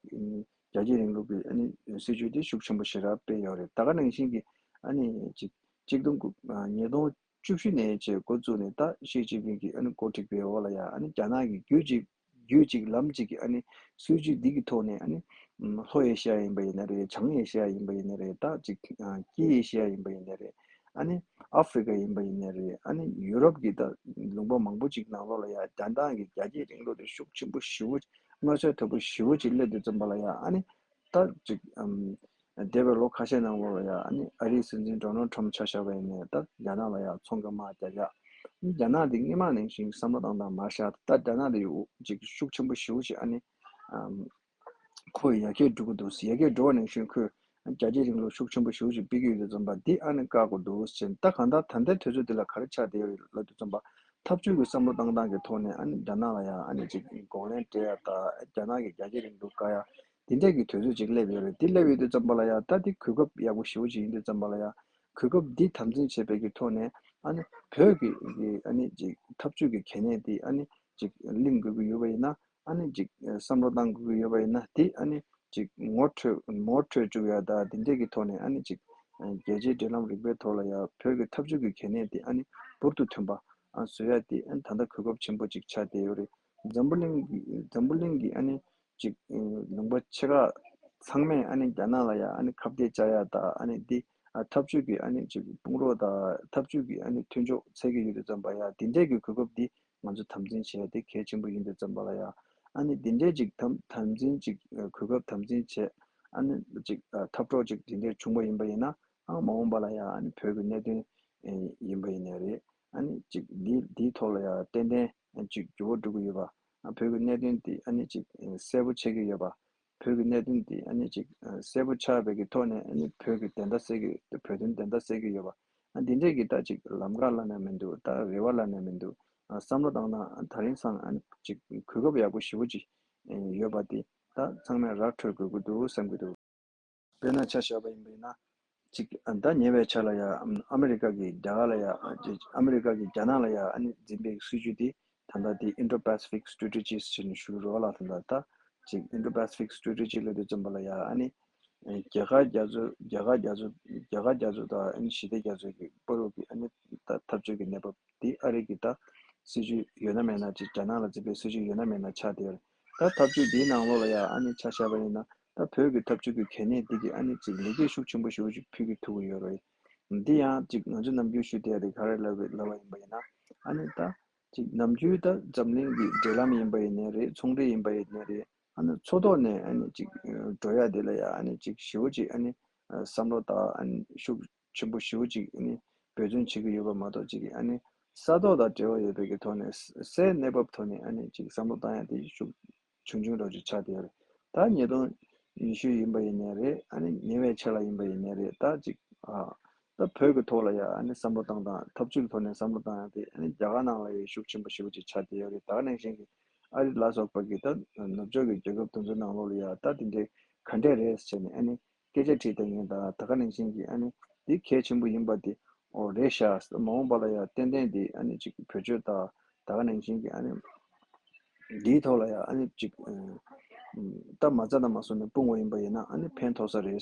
རྒྱ་སྐྱེད་རིང་ལུགས་ཀྱི་ཨ་ནི་སྲིད་བྱུས་དེ་ཤུགས་ཆེན་པོ་ཞེ་དྲག་སྤེལ་ཡོད་རེད། ད་ག་ནང་བཞིན་གྱི་ཨ་ནི་ཅིག་གཅིག་སྟོང་དགུ་ཉིས་སྟོང་བཅུ་བཞི་ནས་བྱས་འགོ་བཙུགས་ནས་ད་ཞི་ཅིན་ཕིང་གི་ཨ་ནི་འགོ་ཁྲིད་པའི་འོག་ལ་ཡང་ཨ་ནི་རྒྱ་ནག་གི་རྒྱུད་ཅིག་རྒྱུད་གཅིག་ལམ་གཅིག་གི་ཨ་ནི་སྲིད་བྱུས་འདི་གི་ཐོག་ནས་ཨ་ནི་ལྷོ་ཨེ་ཤི་ཡ་ཡིན་པ་ཡིན་ན་རེད། བྱང་ཨེ་ཤི་ཡ་ཡིན་པ་ཡིན་ན་རེད། ད་ཅིག་དཀྱིལ་ཨེ་ཤི་ཡ་ཡིན་པ་ཡིན་ན་རེད། ཨ་ནི་ཨ་ཧྥི་རི་ཀ་ཡིན་པ་ཡིན་ན་རེད། ཨ་ནི་ཡུ་རོབ་ཀྱི་ད་ལུང་པ་མང་པོ་ཅིག་ནང་ལོགས་ལ་ཡ་རྒྱ་ནག་གི་རྒྱ་སྐྱེད་རིང་ལུགས་དེ་ཤུགས་ཆེན་པོ་ཞེ་པོ་མངོན་གསལ་དོད་པོ་ཞེ་པོ་ཅིག་སླེབས་དུས་ཙམ་པ་ལ་ཡ་ཨ་ནི་ད་ཅིག་ཨམ། འདས་པའི་ལོ་ཁ་ཤས་ནང་ལོགས་ལ་ཡང་ཨ་ནི་ཨ་རིའི་སྲིད་འཛིན་ཌོ་ནལ་ཊམ་ཆ་བཞག་པ་ཡིན་ནའི་ད་རྒྱ་ནག་ལ་ཡང་ཚོང་ཁང་མར་རྒྱག་ཡ། རྒྱ་ནག་འདི་སྔོན་མ་ནང་བཞིན་བསམ་བློ་བཏང་སྟངས་མར་བཞག་ད་རྒྱ་ནག་འདི་ཅིག་ཤུགས་ཆེན་པོ་ཞེ་པོ་ཅིག་ཨ་ནི་ཨམ། ཁོ་ཡར་རྒྱས་འགྲོ་གི་འདུག་ཡར་རྒྱས་འགྲོ་བ་ནང་བཞིན་ཁོས་རྒྱལ་གཅེས་རིང་ལུགས་ཤུགས་ཆེན་པོ་ཞེ་པོ་ཅིག་སྤེལ་གྱི་ཡོད་དུས་ཙམ་པ་འདི་ཨ་ནི་བཀག་དགོས་འདུག་ཟེར་ད་གང་ལྟར་ད་ལྟའི་དུས་ཚོད་འདི་ལ་ག་རེ་ཆགས་བསྡད་ཡོད་རེད་ལབ་དུས་ཙམ་པ་འཐབ་ཇུས་ཀྱི་བསམ་བློ་བཏང་སྟངས་ཀྱི་ཐོག་ནས་ཨ་ནི་རྒྱ་ནག་ལ་ཡང་ཨ་ནི་ཅིག་གོང་ལེན་སྤྲད་ཡ་ད་རྒྱ་ནག་གི་རྒྱལ་གཅེས་རིང་ལུགས་བཀག་ཡ་འདི་འདྲས་ཀྱི་དུས་ཚོད་ཅིག་སླེབས་ཡོད་རེད། འདི་སླེབས་ཡོད་དུས་ཙམ་པ་ལ་ཡང་ད་འདི་གོ་སྐབས་ཡག་པོ་ཞེ་པོ་ཅིག་ཡིན་དུས་ཙམ་པ་ལ་ཡང་གོ་སྐབས་འདི་དམ་འཛིན་བྱེད་པའི་གི་ཐོག་ནས་ཨ་ནི་བོད་ཀྱི་གི་ཨ་ནི་ཅིག་འཐབ་ཇུས་ཀྱི་གལ་གནད་འདི་ཨ་ནི་ཅིག་གླེང་དགོས་ཀྱི་ཡོད་པ་ཡིན་ན། ཨ་ནི་ཅིག་བསམ་བློ་བཏང་དགོས་ཀྱི་ཡོད་པ་ཡིན་ན་དེ་ཨ་ནི་ཅིག་ངོ་འཕྲོད་ངོ་འཕྲོད་བཅུག་ཡ་ད་དེ་འདྲས་ཀྱི་ཐོག་ནས་ཨ་ནི་ཅིག་རྒྱལ་སྤྱིའི་འབྲེལ་ལམ་རིག་པའི་ཐོག་ལ་ཡ་བོད་ཀྱི་འཐབ་ཇུས་ཀྱི་གལ་གནད་དེ་ཨ་ནི་འབུར་དུ་ཐོན་པ་ཨ་བཟོ་ཡ་དེ་ཨ་ནི་ད་ལྟ་གོ་སྐབས་ཆེན་པོ་ཅིག་ཆགས་བསྡད་ཡོད་རེད། འཛམ་བུ་གླིང་གི་འཛམ་བུ་གླིང་གི་ཨ་ནི་ཅིག་ལུང་པ་ཆེ་ཁག་ཚང་མས་ཨ་ནི་རྒྱ་ནག་ལ་ཡ་ཨ་ནི་ཁ་གཏད་བཅག་ཡ་ད་ཨ་ནི་འདི་ཨ་འཐབ་ཇུས་ཀྱི་ཨ་ནི་ཅིག་དཔུང་རོགས་ད་འཐབ་ཇུས་ཀྱི་ཨ་ནི་མཐུན་ཕྱོགས་འཚོལ་གྱི་ཡོད་དུས་ཙམ་པ་ཡ་དེ་འདྲས་ཀྱི་གོ་སྐབས་འདི། ང་ཚོ་དམ་འཛིན་བྱེད་ཡ་དེ་གལ་ཆེན་པོ་ཡིན་དུས་ཙམ་པ་ལ་ཡ། ཨ་ནི་འདི་འདྲའི་ཅིག་དམ་དམ་འཛིན་ཅིག་གོ་སྐབས་དམ་འཛིན་བྱེད། ཨ་ནི་ཅིག་འཐབ་གྲོགས་ཅིག་འདི་འདྲའི་བྱུང་བ་ཡིན་པ་ཡིན་ན་ཨང་མ་འོངས་པ་ལ་ཡ་ཨ་ནི་བོད་ཀྱི་གནད་དོན་ཡིན་པ་ཡིན་ནའི་རེད། ཨ་ནི་ཅིག་འདི་འདིའི་ཐོག་ལ་ཡ་ཏན་ཏན་ཅིག་འགྱུར་བ་འགྲོ་གི་ཡོད་པ། བོད་ཀྱི་གནད་དོན་འདི་ཨ་ནི་ཅིག་གསལ་པོ་ཆགས་ཀྱི་ཡོད་པ། བོད་ཀྱི་གནད་དོན་འདི་ཨ་ནི་ཅིག་གསལ་པོ་ཆགས་པའི་གི་ཐོག་ནས་ཨ་ནི་བོད་ཀྱི་བདེན་མཐའ་གསལ་གི་བོད་དོན་བདེན་མཐའ་གསལ་གི་ཡོད་པ། ཨ་འདི་འདྲས་ཀྱི་ད་ཅིག་ལམ་ཁ་ལབ་ནས་མི་འདུག་ད་རེ་བ་ལབ་ནས་མི་འདུག་ཨ་བསམ་བློ་བཏང་ན་ཨ་ད་རིང་སང་ཨ་ནི་ཅིག་གོ་སྐབས་ཡག་པོ་ཞེ་པོ་ཅིག་ཡོད་པ་དེ་ད་ཚང་མས་ར་འཕྲོད་དགོས་ཀྱི་འདུག་བསམ་གྱི་འདུག་དཔེར་ན་ཆ་བཞག་པ་ཡིན་པ་ཡིན་ན་ཅིག་ཨ་ད་ཉེ་བའི་ཆར་ལ་ཡ་ཨ་མེ་རི་ཀ་གི་རྒྱ་གར་ལ་ཡ་ཨ་ཅིག་ཨ་མེ་རི་ཀ་གི་རྒྱ་ནག་ལ་ཡ་ཨ་ནི་འཛིན་པའི་སྲིད་ཇུས་དེ་ད་ལྟ་དེ་Indo-Pacific Strategy ཟེར་ནས་ཞུ་རོགས་ལ་ད་ལྟ་ད་ཅིག་Indo-Pacific Strategy ལབ་དུས་ཙམ་པ་ལ་ཡ་ཨ་ནི་རྒྱ་གར་རྒྱ་མཚོ་རྒྱ་གར་རྒྱ་མཚོ་རྒྱ་གར་རྒྱ་མཚོ་དང་ཨ་ནི་ཞི་བདེ་རྒྱ་མཚོ་གི་བར་དུ་གི་ཨ་ནི་ད་འཐབ་རྩོད་ཀྱི་གནས་བབ་དེ་ཨ་རི་གི་ད་སྲིད་ཇུས་ཡོད་ན་མེད་ན་ཅིག་རྒྱ་ནག་ལ་འཛིན་པའི་སྲིད་ཇུས་ཡོད་ན་མེད་ན་ཆགས་བསྡད་ཡོད་རེད། ད་འཐབ་རྩོད་འདིའི་ནང་ལོགས་ལ་ཡ་ཨ་ནི་ཆ་བཞག་པ་ཡིན་ན་ད་བོད་ཀྱི་འཐབ་རྩོད་ཀྱི་གལ་གནད་འདི་གི་ཨ་ནི་ཅིག་ལེགས་སྐྱེས་ཤུགས་ཆེན་པོ་ཞེ་པོ་ཅིག་ཕུལ་གྱི་ཐུབ་ཀྱི་ཡོད་རེད། འདི་ཡང་ཅིག་ང་ཚོ་ནམ་རྒྱུན་ཞུ་བསྡད་ཡ་དེ་ག་རེ་ལབ་ལབ་པ་ཡིན་པ་ཡིན་ན་ཨ་ནི་ད། ཅིག་ནམ་རྒྱུན་ད་འཛམ་གླིང་གི་འབྲེལ་ལམ་ཡིན་པ་ཡིན་ནའི་རེད། ཚོང་འབྲེལ་ཡིན་པ་ཡིན་ནའི་རེད། ཨ་ནི་མཚོ་ཐོག་ནས་ཨ་ནི་ཅིག་འགྲོ་ཡ་དེ་ལ་ཡ་ཨ་ནི་ཅིག་ཞེ་པོ་ཅིག་ཨ་ནི་བསམ་བློ་དང་ཨ་ནི་ཤུགས་ཆེན་པོ་ཞེ་པོ་ཅིག་ཨ་ནི་འབད་བརྩོན་བྱེད་ཀྱི་ཡོད་པ་མ་གཏོགས་ཅིག་ཨ་ནི་ས་ཐོག་དང་འབྲེལ་བ་ཡོད་པའི་གི་ཐོག་ནས་སའི་གནས་བབ་ཐོག་ནས་ཨ་ནི་ཅིག་བསམ་བློ་བཏང་ཡ་དེ་ཤུགས་ཆུང་ཆུང་འདྲ་ཅིག་ཆགས་བསྡད་ཡོད་རེད། ད་ཉིས་སྟོང་ཉི་ཤུ་ཡིན་པ་ཡིན་ནའི་རེད། ཨ་ནི་ཉེ་བའི་ཆར་ལ་ཡིན་པ་ཡིན་ནའི་རེད། ད་ཅིག་ཨ། ད་བོད་ཀྱི་ཐོག་ལ་ཡ་ཨ་ནི་བསམ་བློ་བཏང་སྟངས་འཐབ་ཇུས་ཀྱི་ཐོག་ནས་བསམ་བློ་བཏང་ཡ་དེ་ཨ་ནི་རྒྱ་གར་ནང་ལ་ཡ་ཤུགས་ཆེན་པོ་ཞེ་པོ་ཅིག་ཆགས་བསྡད་ཡོད་རེད། ད་ག་ནང་བཞིན་གྱི་ཨ་རི་ལ་སོགས་པ་གི་ད་ནུབ་ཕྱོགས་ཀྱི་རྒྱལ་ཁབ་དེ་ཚོའི་ནང་ལོགས་ལ་ཡ་ད་དེ་འདྲའི་ག་འདྲས་རེད་ཟེར་ནས་ཨ་ནི་སྐད་ཆ་དྲིས་བསྡད་མཁན་དང་ད་ག་ནང་བཞིན་གྱི་ཨ་ནི་དེ་གལ་ཆེན་པོ་ཡིན་པ་དེ་ཨོ་རེད་ཤག་མ་འོངས་པ་ལ་ཡ་ཏན་ཏན་དེ་ཨ་ནི་ཅིག་བེད་སྤྱོད་དང་ད་ག་ནང་བཞིན་གྱི་ཨ་ནི་འདིའི་ཐོག་ལ་ཡ་ཨ་ནི་ཅིག་ཨ་ད་མ་རྩ་དང་མ་སོང་ནས་སྤུངས་པ་ཡིན་པ་ཡིན་ན་ཨ་ནི་ཕན་ཐོགས་ས་རེད།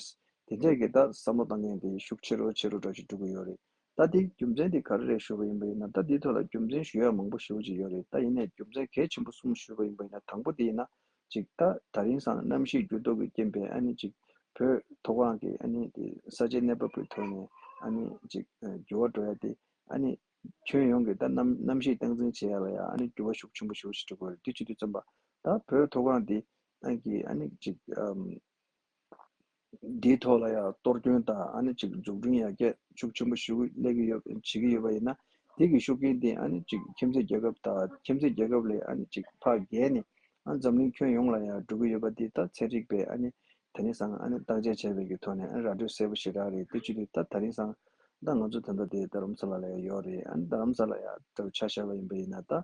དེ་འདྲས་ཀྱི་ད་བསམ་བློ་བཏང་མཁན་དེ་ཤུགས་ཆེ་རུ་ཆེ་རུ་འགྲོ་ཞིག་འགྲོ་གི་ཡོད་རེད། ད་དེའི་རྒྱུ་མཚན་དེ་ག་རེ་རེད་ཞུས་པ་ཡིན་པ་ཡིན་ན་ད་དེའི་ཐོག་ལ་རྒྱུ་མཚན་ཞུ་ཡ་མང་པོ་ཞེ་པོ་ཅིག་ཡོད་རེད། ད་ཡིན་ནའི་རྒྱུ་མཚན་གལ་ཆེན་པོ་གསུམ་ཞུས་པ་ཡིན་པ་ཡིན་ན་དང་པོ་དེ་ཡིན་ན་ཅིག་ད་ད་རིང་སང་གནམ་གཤིས་འགྱུར་ལྡོག་གི་རྐྱེན་པས་ཨ་ནི་ཅིག་བོད་མཐོ་སྒང་གི་ཨ་ནི་དེ་ས་ཆའི་གནས་བབ་ཀྱི་ཐོག་ནས་ཨ་ནི་ཅིག་འགྱུར་བ་འགྲོ་ཡ་དེ་ཨ་ནི་ཁྱོན་ཡོངས་ཀྱི་ད་གནམ་གནམ་གཤིས་སྟངས་འཛིན་བྱེད་ཡ་ལ་ཡ་ཨ་ནི་འགྱུར་བ་ཤུགས་ཆེན་པོ་ཞེ་པོ་ཞིག་འགྲོ་གི་རེད། དེ་བྱེད་དུས་ཙམ་པ་ད་བོད་མཐོ་སྒང་དེ་ཨ་གི་ཨ་ནི་ཅིག་ཨམ། འདིའི་ཐོག་ལ་ཡང་གཏོར་སྐྱོན་དང་ཨ་ནི་ཅིག་འཛུགས་སྐྲུན་ཡར་རྒྱས་ཤུགས་ཆེན་པོ་ཞིག་སླེབས་ཀྱི་ཡོད་བྱེད་ཀྱི་ཡོད་པ་ཡིན་ན་དེ་གི་ཤུགས་རྐྱེན་དེ་ཨ་ནི་ཅིག་ཁྱིམ་མཚེས་རྒྱལ་ཁབ་དང་ཁྱིམ་མཚེས་རྒྱལ་ཁབ་ལས་ཨ་ནི་ཅིག་ཕར་བརྒལ་ནས་ཨ་འཛམ་གླིང་ཁྱོན་ཡོངས་ལ་ཡང་འགྲོ་གི་ཡོད་པ་དེ་ད་ཚན་རིག་པས་ཨ་ནི་ད་ནི་སང་ཨ་ནི་བརྟག་དཔྱད་བྱས་པའི་གི་ཐོག་ནས་ཨ་ནི་ར་སྤྲོད་གསལ་པོ་ཞེ་དྲག་རེད། དེ་བྱེད་དུས་ད་ད་ནི་སང་ད་ང་ཚོ་ད་ལྟ་དེ་རྡ་རམ་ས་ལ་ལ་ཡང་ཡོད་རེད། ཨ་ནི་རྡ་རམ་ས་ལ་ཡང་ད་ཆ་བཞག་པ་ཡིན་པ་ཡིན་ན་ད།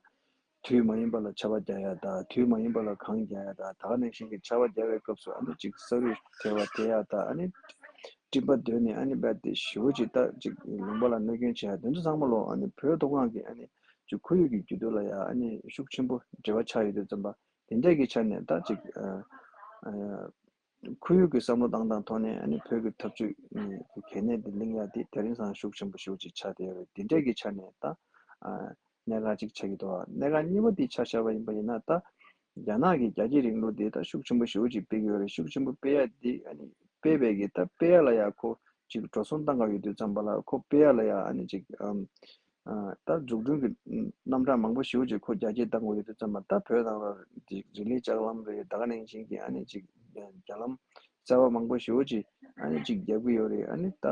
དུས་མ་ཡིན་པ་ལ་ཆར་པ་རྒྱག་ཡ་དང་དུས་མ་ཡིན་པ་ལ་གངས་རྒྱག་ཡ་དང་ད་ག་ནང་བཞིན་གྱི་ཆར་པ་རྒྱག་པའི་སྐབས་སུ་ཨ་ནི་ཅིག་ས་རུད་ཐལ་བ་དེ་ཡ་དང་ཨ་ནི་སྤྲིན་པ་བརྡོལ་ནས་ཨ་ནི་རྦད་དེ་ཞེ་པོ་ཅིག་ད་ཅིག་ལུང་པ་ལ་གནོད་སྐྱོན་བྱེད་ཡ་དེ་ཚོ་ཚང་མ་ལོ་ཨ་ནི་བོད་མཐོ་སྒང་གི་ཨ་ནི་ཅིག་ཁོར་ཡུག་གི་འགྱུར་ལྡོག་ལ་ཡ་ཨ་ནི་ཤུགས་ཆེན་པོ་འབྲེལ་བ་ཆགས་ཡོད་དུས་ཙམ་པ་དེ་འདྲས་ཀྱི་ཆ་ནས་ད་ཅིག་ཨ་ཨ། ཁོར་ཡུག་གི་བསམ་བློ་བཏང་སྟངས་ཐོག་ནས་ཨ་ནི་བོད་ཀྱི་འཐབ་ཇུས་ཀྱི་གལ་གནད་འདི་གླེང་ཡ་དེ་དེ་རིང་སང་ཤུགས་ཆེན་པོ་ཞེ་པོ་ཅིག་ཆགས་བསྡད་ཡོད་རེད། དེ་འདྲས་ཀྱི་ཆ་ནས་ད་ཨ་གནད་འགག་ཅིག་ཆགས་ཀྱི་འདུག་གནད་འགག་གཉིས་པ་འདི་ཆ་བཞག་པ་ཡིན་པ་ཡིན་ན་ད་རྒྱ་ནག་གི་རྒྱལ་གཅེས་རིང་ལུགས་འདི་ད་ཤུགས་ཆེན་པོ་ཞེ་པོ་ཅིག་སྤེལ་གྱི་ཡོད་རེད། ཤུགས་ཆེན་པོ་སྤེལ་ཡ་འདི་ཨ་ནི་སྤེལ་བའི་གི་ད་སྤེལ་ཡ་ལ་ཡ་ཁོ་ཅིག་འགྲོ་སོང་བཏང་ག་ཡོད་དུས་ཙམ་པ་ལ་ཁོ་སྤེལ་ཡ་ལ་ཡ་ཨ་ནི་ཅིག་ཨམ། ཨ་ད་འཛུགས་སྐྲུན་གྱི་རྣམ་གྲངས་མང་པོ་ཞེ་པོ་ཅིག་ཁོ་རྒྱ་སྐྱེད་བཏང་དགོས་ཡོད་དུས་ཙམ་པ་ད་བོད་ནང་ལ་འདི་རི་ལི་ལྕགས་ལམ་རེད། ད་ག་ནང་བཞིན་གྱི་ཨ་ནི་ཅིག་རྒྱ་ལམ་ རྩ་བ་མང་པོ་ཞེ་པོ་ཅིག་ཨ་ནི་ཅིག་རྒྱག་གི་ཡོད་རེད། ཨ་ནི་ད་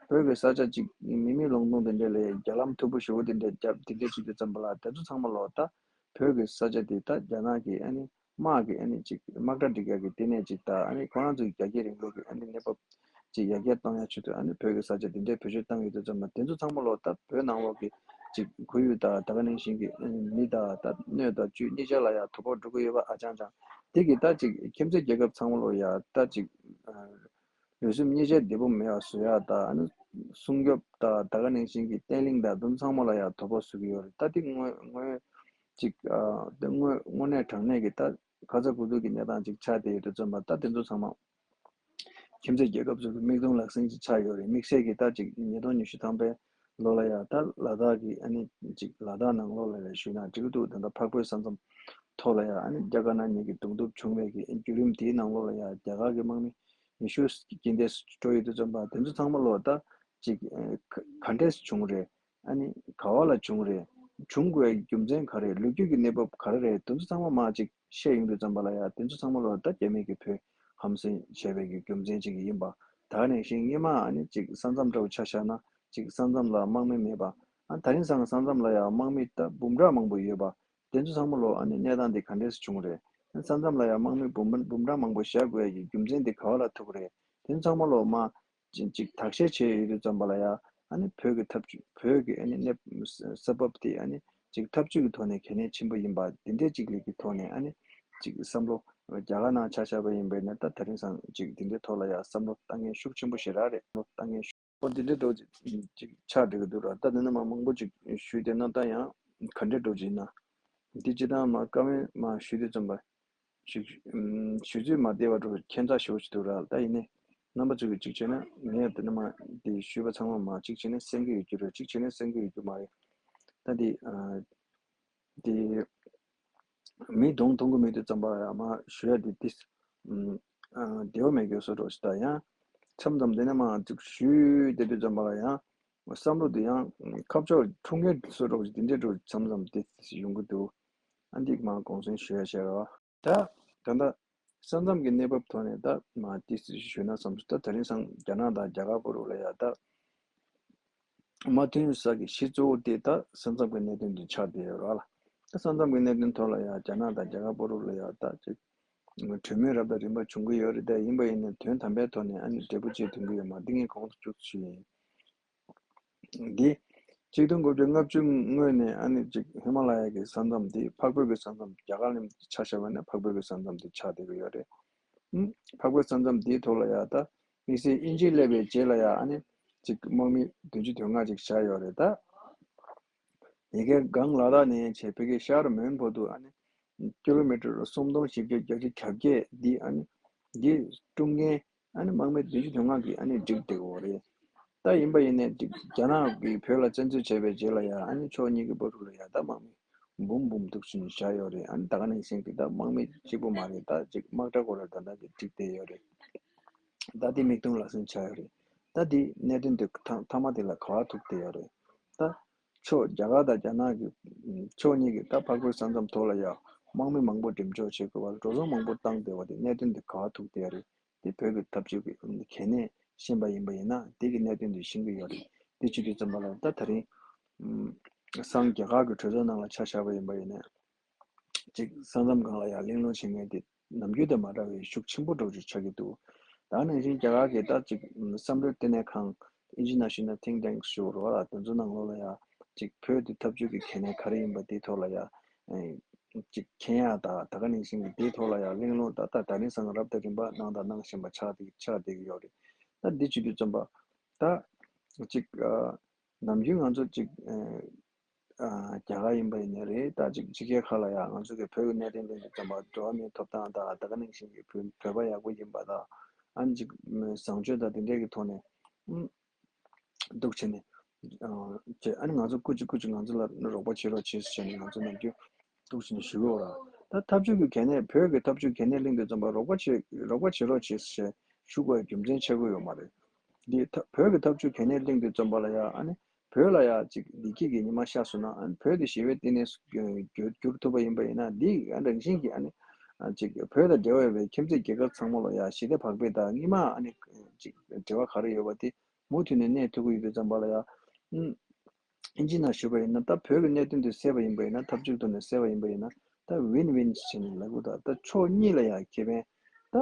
བོད་ཀྱི་ས་ཆ་ཅིག་མི་མེད་ལུང་སྟོང་དེ་འདྲ་ལ་རྒྱ་ལམ་མཐུག་པོ་ཞེ་པོ་དེ་འདྲ་རྒྱབ་དེ་འདྲ་བྱེད་དུས་ཙམ་པ་ལ་དེ་ཚོ་ཚང་མ་ལོ་ད་བོད་ཀྱི་ས་ཆ་དེ་ད་རྒྱ་ནག་གི་ཨ་ནི་དམག་གི་ཨ་ནི་ཅིག་དམག་གྲ་སྒྲིག་ཡག་གི་ལྟེ་གནས་ཅིག་དང་ཨ་ནི་ཁོ་རང་ཚོའི་རྒྱ་སྐྱེད་རིང་ལུགས་ཀྱི་ཨ་ནི་གནས་བབ་ཅིག་ཡར་རྒྱས་གཏོང་ཡག་ཆེད་དུ་ཨ་ནི་བོད་ཀྱི་ས་ཆ་དེ་འདྲའི་བེད་སྤྱོད་བཏང་ཡོད་དུས་ཙམ་པ་དེ་ཚོ་ཚང་མ་ལོ་ད་བོད་ནང་ལོགས་ཀྱི་ཅིག་ཁོར་ཡུག་དང་ད་ག་ནང་བཞིན་གྱི་ཨ་ནི་མི་དང་ད་སྣོད་དང་བཅུད་གཉིས་ཆ་ལ་ཡང་དོ་ཕོག་འགྲོ་གི་ཡོད་པ་ཨ་ཅང་ཅང་། དེ་གི་ད་ཅིག་ཁྱིམ་མཚེས་རྒྱལ་ཁབ་ཚང་མ་ལོ་ཡང་ད་ཅིག་ལུས་སེམས་གཉིས་ཆ་བདེ་པོ་མེད་པ་བཟོ་ཡག་དང་ཨ་ནི་སྲུང་སྐྱོབ་དང་ད་ག་ནང་བཞིན་གྱི་བརྟན་ལྷིང་དང་དེ་ཚང་མ་ལ་ཡང་དོ་ཕོག་བཟོ་གི་ཡོད་རེད། ད་དེ་དངོས་དངོས་ཅིག་ཨ་དེ་དངོས་དངོས་གནས་དྲང་གནས་ཀྱི་ད་ཁ་ཚ་དགོས་གཏུགས་ཀྱི་གནས་སྟངས་ཅིག་ཆགས་བསྡད་ཡོད་དུས་ཙམ་པ་ད་དེ་ཚོ་ཚང་མ་ཁྱིམ་མཚེས་རྒྱལ་ཁབ་ཚོ་གི་མིག་མཐོང་ལག་ཟིན་ཅིག་ཆགས་ཡོད་རེད། དམིགས་བསལ་གྱི་ད་ཅིག་ཉིས་སྟོང་ཉི་ཤུ་ཐམ་པའི་ལོ་ལ་ཡང་ད་ལ་དྭགས་ཀྱི་ཨ་ནི་ཅིག་ལ་དྭགས་ནང་ལོགས་ལ་ལས་ཞུས་ན་འགྲིག་གི་འདུག་ད་ལྟ་འཕགས་བོད་ས་མཚམས་ཐོག་ལ་ཡང་ཨ་ནི་རྒྱ་དཀར་ནག་གཉིས་ཀྱི་གདོང་ཐུག་བྱུང་བའི་གི་བརྒྱུད་རིམ་དེའི་ནང་ལོགས་ལ་ཡང་རྒྱ་གར་གྱི་དམག་མི་ཉི་ཤུ་རྐྱེན་འདས་སུ་འགྲོ་ཡོད་དུས་ཙམ་པ་དེ་ཚོ་ཚང་མ་ལོ་ད་ཅིག་ཨ་ག་ག་འདྲས་བྱུང་རེད། ཨ་ནི་ག་བ་ལ་བྱུང་རེད། བྱུང་དགོས་ཡག་རྒྱུ་མཚན་ག་རེ་རེད། ལོ་རྒྱུས་ཀྱི་གནས་བབ་ག་རེ་རེད། དེ་ཚོ་ཚང་མ་མར་ཅིག་བཤད་ཡོང་དུས་ཙམ་པ་ལ་ཡ་དེ་ཚོ་ཚང་མ་ལ་ད་རྒྱ་མི་གིས་བོད་ཧམ་སེམས་བྱས་པའི་གི་རྒྱུ་མཚན་ཅིག་ཡིན་པ། ད་ག་ནང་བཞིན་སྔོན་མ་ཨ་ནི་ཅིག་ས་མཚམས་འདྲ་བོ་ཆ་བཞག་ན་ཅིག་ས་མཚམས་ལ་དམག་མི་མེད་པ། ཨ་ད་རིང་སང་ས་མཚམས་ལ་ཡ་དམག་མི་ད་འབུམ་ཕྲག་མང་པོ་ཡོད་པ། དེ་ཚོ་ཚང་མ་ལོ་ཨ་ནི་གནས་སྟངས་དེ་ག་འདྲས་སེ་བྱུང་རེད། ཨ་ས་མཚམས་ལ་ཡ་དམག་མི་འབུམ་འབུམ་ཕྲག་མང་པོ་བཞག་དགོས་ཡག་གི་རྒྱུ་མཚན་དེ་ག་བ་ལ་ཐུག་རེད། དེ་ཚོ་ཚང་མ་ལོ་མ། ཅིག་ཅིག་དག་བཤེར་བྱས་ཡོད་དུས་ཙམ་པ་ལ་ཡ་ཨ་ནི་བོད་ཀྱི་འཐབ་ཇུས་བོད་ཀྱི་ཨ་ནི་གནས་ས་བབ་དེ་ཨ་ནི་ཅིག་འཐབ་ཇུས་ཀྱི་ཐོག་ནས་གལ་གནད་ཆེན་པོ་ཡིན་པ་འདི་འདྲའི་ཅིག་ལས་ཀྱི་ཐོག་ནས་ཨ་ནི་ཅིག་བསམ་བློ་རྒྱ་གར་ནང་ཆ་བཞག་པ་ཡིན་པས་ན་ད་ད་རིང་སང་ཅིག་འདི་འདྲའི་ཐོག་ལ་ཡ་བསམ་བློ་བཏང་མཁན་ཤུགས་ཆེན་པོ་ཞེ་དྲག་རེད། བསམ་བློ་བཏང་མཁན་ཤུགས་པོ་འདི་འདྲའི་འགྲོ་ཅིག་ཆགས་འགྲོ་གི་འདུག་ར། ད་འདི་ནས་མ་མང་པོ་ཅིག་ཞུས་བསྡད་ན་ད་ཡང་ག་འདྲས་འགྲོ་ཅིག་ན་འདི་ཅི་ད་མ་བཀའ་མོལ་མ་ཞུས་དུས་ཙམ་པ། ཞུ་ཞུ་ཚོད་མ་བདེ་བ་འགྲོ་ཁྱད་མཚར་ཞེ་པོ་ཅིག་འདུག་ར། ད་ཡིན་ནའི་རྣམ་པ་ཚོ་གིས་གཅིག་བྱས་ན་ངས་དེ་ནས་མ་དེ་ཞུས་པ་ཚང་མ་མ་གཅིག་བྱས་ན་གསན་གྱི་ཡོད་རྒྱུ་རེད། གཅིག་བྱས་ན་གསན་གྱི་ཡོད་རྒྱུ་མ་རེད། ད་དེ་ཨ་དེ་མི་གདོང་མཐོང་གི་མེད་དུས་ཙམ་པ་ཡང་མ་ཞུ་ཡ་དེ་དེ་ཨ་བདེ་བ་མེད་རྒྱུ་བཟོ་འདྲ་ཞིག་ད་ཡང་མཚམས་མཚམས་དེ་ནས་མ་ཅིག་ཞུས་བསྡད་དུས་ཙམ་པ་ལ་ཡང་བསམ་བློ་དེ་ཡང་ཁ་ཕྱོགས་འཁྲུག་མཁན་བཟོ་འདྲ་ཞིག་དེ་འདྲའི་འགྲོ་མཚམས་མཚམས་དེ་ཡོང་གི་འདུག་ཨ་འདི་མ་གོང་སེང་ཞུ་ཡ་བྱས་ར། ད་ད་ལྟ་ས་མཚམས་ཀྱི་གནས་བབ་ཐོག་ནས་ད་མ་ཏིས་ཞུས་ན་བསམ་སོང་། ད་ད་རིང་སང་རྒྱ་ནག་དང་རྒྱ་གར་བར་ལ་ཡ་ད་མ་མཐུན་ས་གི་གཞི་གཙོ་བོ་དེ་ད་ས་མཚམས་ཀྱི་གནད་དོན་དེ་ཆགས་བསྡད་ཡོད་ར་ལ། ད་ས་མཚམས་ཀྱི་གནད་དོན་ཐོག་ལ་ཡ་རྒྱ་ནག་དང་རྒྱ་གར་བར་ལ་ཡ་ད་ཅིག་གྲོས་མོལ་རབ་དང་རིམ་པ་བྱུང་གི་ཡོད་རེད། ད་ཡིན་པ་ཡིན་ནའི་དོན་དམ་པའི་ཐོག་ནས་ཨ་ནི་འབྲས་བུ་ཅིག་ཐོན་གི་ཡོད་མ་འདི་ངས་གོང་དུ་བཅུག་ཞུས་ཡིན། འདི་ཆིག་སྟོང་དགུ་བརྒྱ་ལྔ་བཅུ་སྔོན་ནས་ཨ་ནི་ཅིག་ཧི་མ་ལ་ཡ་གི་ས་མཚམས་འདི་འཕགས་བོད་ཀྱི་ས་མཚམས་རྒྱ་གར་ནས་ཆ་བཞག་པ་ན་འཕགས་བོད་ཀྱི་ས་མཚམས་འདི་ཆགས་བསྡད་ཀྱི་ཡོད་རེད། ཨུམ། འཕགས་བོད་ས་མཚམས་འདིའི་ཐོག་ལ་ཡ་ད་དམིགས་བསལ་དབྱིན་ཇི་སླེབས་པའི་རྗེས་ལ་ཡ་ཨ་ནི་ཅིག་དམག་མི་བདུན་ཅུ་དོན་ལྔ་ཅིག་བཞག་ཡོད་རེད་ད། ཡ་གིར་སྒང་ལ་དྭགས་ནས་བྱས་བོད་ཀྱི་ཤར་མོན་བར་དུ་ཨ་ནི་ཀི་ལོ་མི་ཊར་སུམ་སྟོང་བཞི་བརྒྱ་བརྒྱད་ཅུ་གྱ་བརྒྱད་འདི་ཨ་ནི་འདི་དཀྲུག་མཁན་ཨ་ནི་དམག་མི་བདུན་ཅུ་དོན་ལྔ་གིས་ཨ་ནི་བསྒྲིགས་བསྡད་ཡོད་རེད། ད་ཡིན་པ་ཡིན་ནའི་འགྲིག་རྒྱ་ནག་གིས་བོད་ལ་བཙན་འཛུལ་བྱས་པའི་རྗེས་ལ་ཡང་ཨ་ནི་ཕྱོགས་གཉིས་ཀྱི་བར་དུ་ལ་ཡང་ད་དམག་མི་འབུམ་འབུམ་འདུག་ཕྱིན་བཞག་ཡོད་རེད། ཨ་ནི་ད་ག་ནང་བཞིན་གྱི་ད་དམག་མི་གཅིག་པོ་མ་རེད། ད་ཅིག་དམག་གྲ་སྐོར་ལ་ད་ལྟ་གི་བསྒྲིགས་བསྡད་ཡོད་རེད། ད་དེ་མིག་མཐོང་ལག་ཟིན་ཆགས་ཡོད་རེད། ད་དེ་གནད་དོན་དེ་མཐའ་མཐའ་མ་དེ་ལ་ག་བ་ཐུག་བསྡད་ཡོད་རེད། ད་ཕྱོགས་རྒྱ་གར་དང་རྒྱ་ནག་གི་ཕྱོགས་གཉིས་ཀྱི་ད་འཕགས་བོད་ས་མཚམས་ཐོག་ལ་ཡང་དམག་མི་མང་པོ་འགྲེམས་འཇོག་བྱེད་དགོས་པ་འགྲོ་སོང་མང་པོ་བཏང་བསྡད་པ་དེ་གནད་དོན་དེ་ག་བ་ཐུག་བསྡད་ཡོད་རེད། དེ་བོད་ཀྱི་འཐབ་ཇུས་ཀྱི་གལ་གནད་ཤེས་པ་ཡིན་པ་ཡིན་ན་དེ་གི་གནད་དོན་དེ་ཤེས་ཀྱི་ཡོད་རེད། དེ་བྱེད་དུས་ཙམ་པ་ལ་ད་ད་རིང་སང་རྒྱ་གར་གྱི་གྲོས་ཚོགས་ནང་ལ་ཆ་བཞག་པ་ཡིན་པ་ཡིན་ན་ཅིག་ས་མཚམས་སྒང་ལ་ཡང་གླེང་སློང་བྱེད་མཁན་དེ་ནམ་རྒྱུན་དང་མ་འདྲ་བའི་ཤུགས་ཆེན་པོ་འདྲ་བོ་ཅིག་ཆགས་ཀྱི་འདུག་ད་ནང་བཞིན་རྒྱ་གར་གྱི་ད་ཅིག་བསམ་བློའི་ལྟེ་གནས་ཁང་International Think Tanks ཞུ་རོགས་ལ་དེ་ཚོ་ནང་ལོགས་ལ་ཡང་ཅིག་བོད་དེ་འཐབ་ཇུས་ཀྱི་གལ་གནད་ག་རེ་ཡིན་པ་དེའི་ཐོག་ལ་ཡང་ཅིག་མཁྱེན་ཡག་དང་ད་ག་ནང་བཞིན་གྱི་དེའི་ཐོག་ལ་ཡང་གླེང་སློང་ད་ད་ད་རིང་སང་རབ་དང་རིམ་པ་གནང་དང་གནང་བཞིན་པ་ཆགས་བསྡད་ཆགས་བསྡད་ཀྱི་ཡོད་རེད། ད་འདི་བྱེད་དུས་ཙམ་པ་ད་ཅིག་ནམ་རྒྱུན་ང་ཚོ་ཅིག་རྒྱ་གར་ཡིན་པ་ཡིན་ནའི་རེད། ད་ཅིག་ཕྱི་རྒྱལ་ཁག་ལ་ཡང་ང་ཚོ་གི་བོད་ཀྱི་གནད་དོན་དེ་ཚོ་ཙམ་པ་འགྲོ་བ་མིའི་ཐོབ་ཐང་དང་ད་ག་ནང་བཞིན་གྱི་བོད་བོད་པ་ཡག་པོ་ཡིན་པ་དང་ཨ་ནི་ཅིག་བཟང་སྤྱོད་དང་དེ་འདྲའི་གི་ཐོག་ནས་འདུག་བྱས་ནས་ཨ་ནི་ང་ཚོ་སྐུ་མཁྱེན་སྐུ་མཁྱེན་ང་ཚོ་ལ་རོགས་པ་བྱེད་རོགས་བྱེད་ཟེར་བྱས་ནས་ང་ཚོ་ནམ་རྒྱུན་འདུག་བྱས་ནས་ཞུ་གི་ཡོད་ར། ད་འཐབ་ཇུས་ཀྱི་གལ་གནད་བོད་ཀྱི་འཐབ་ཇུས་གལ་གནད་གླེང་དུས་ཙམ་པ་རོགས་པ་བྱེད་རོགས་པ་བྱེད་རོགས་བྱེད་ཟེར་བྱས་ཞུ་དགོས་རྒྱུ་མཚན་ཆགས་ཀྱི་ཡོད་མ་རེད། འདི་ཐ་བོད་ཀྱི་འཐབ་ཇུས་གལ་གནད་གླེང་དུས་ཙམ་པ་ལ་ཡང་ཨ་ནི་བོད་ལ་ཡང་ཅིག་བདེ་སྐྱིད་ཀྱི་ཉི་མ་ཤར་སོང་ན་ཨ་ནི་བོད་དེ་ཞི་བའི་ལྟེ་གནས་སུ་འགྱུར་འགྱུར་ཐུབ་པ་ཡིན་པ་ཡིན་ན་འདི་ཨ་རང་བཞིན་གྱིས་ཨ་ནི་ ཨ་ཅིག་བོད་དང་འབྲེལ་བ་ཡོད་པའི་ཁྱིམ་མཚེས་རྒྱལ་ཁབ་ཚང་མ་ལ་ཡ་ཞི་བདེ་བག་ཕེབས་དང་སྔོན་མ་ཨ་ནི་ཅིག་འབྲེལ་བ་ག་རེ་ཡོད་པ་དེ་མུ་མཐུད་ནས་གནས་ཐུབ་ཀྱི་ཡོད་དུས་ཙམ་པ་ལ་ཡ། ཨིན་ཇི་ནང་ཞུས་པ་ཡིན་ན་ད་བོད་ཀྱི་གནད་དོན་དེ་སེལ་བ་ཡིན་པ་ཡིན་ན་འཐབ་ཇུས་ཐོག་ནས་སེལ་བ་ཡིན་པ་ཡིན་ན་ད་ཝིན་ཝིན་བྱས་ནས་ལབ་དགོས། ད་ད་ཕྱོགས་གཉིས་ལ་ཡང་ཁེ་ཕན། ད་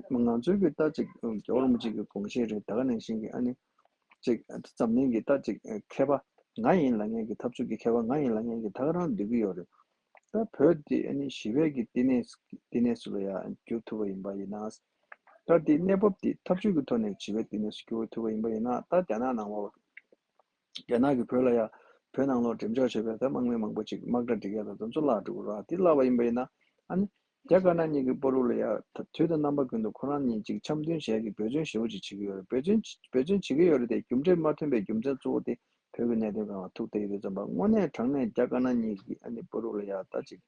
ང་ཚོའི་གི་ད་ཅིག་རྒྱལ་བ་རིན་པོ་ཆེ་གི་དགོངས་བཞེད་རེད། ད་ག་ནང་བཞིན་གི་ཨ་ནི་ཅིག་འཛམ་གླིང་གི་ད་ཅིག་མཁས་པ་ང་ཡིན་ལབ་མཁན་གི་འཐབ་རྩོད་ཀྱི་མཁས་པ་ང་ཡིན་ལབ་མཁན་གི་ད་ག་རང་འདོད་ཀྱི་ཡོད་རེད། ད་བོད་དེ་ཨ་ནི་ཞི་བའི་གི་བསྟི་གནས་བསྟི་གནས་སུ་ལ་ཡང་འགྱུར་ཐུབ་པ་ཡིན་པ་ཡིན་ན། ད་དེ་གནས་བབ་དེ་འཐབ་ཇུས་ཀྱི་ཐོག་ནས་ཞི་བའི་བསྟི་གནས་སུ་འགྱུར་ཐུབ་པ་ཡིན་པ་ཡིན་ན་ད་རྒྱ་ནག་ནང་ལོགས། རྒྱ་ནག་གིས་བོད་ལ་ཡ་བོད་ནང་ལོགས་འགྲེམས་འཇོག་བྱས་པའི་ད་དམག་མི་མང་པོ་ཅིག་དམག་གྲ་སྒྲིག་ཡ་དང་དེ་ཚོ་བརླག་འགྲོ་གི་རེད། དེ་བརླག་པ་ཡིན་པ་ཡིན་ན་ཨ་ནི་རྒྱ་དཀར་ནག་གཉིས་ཀྱི་བར་དུ་ལ་ཡ་ད་དུས་དང་རྣམ་པ་ཀུན་ཏུ་ཁོ་རང་གཉིས་ཅིག་འཆམ་མཐུན་བྱེད་ཡ་གི་འབད་བརྩོན་ཞེ་པོ་ཅིག་བྱེད་ཀྱི་ཡོད་རེད། འབད་བརྩོན་འབད་བརྩོན་བྱེད་ཀྱི་ཡོད་རེད་དེ་རྒྱུ་འབྲས་མ་ཐོན་པའི་རྒྱུ་མཚན་གཙོ་བོ་དེ་བོད་ཀྱི་གནད་དོན་སྒང་ལ་ཐུག་བསྡད་ཡོད་དུས་ཙམ་པ་དངོས་གནས་དྲང་གནས་རྒྱ་དཀར་ནག་གཉིས་ཀྱི་ཨ་ནི་བར་དུ་ལ་ཡ་ད་ཅིག་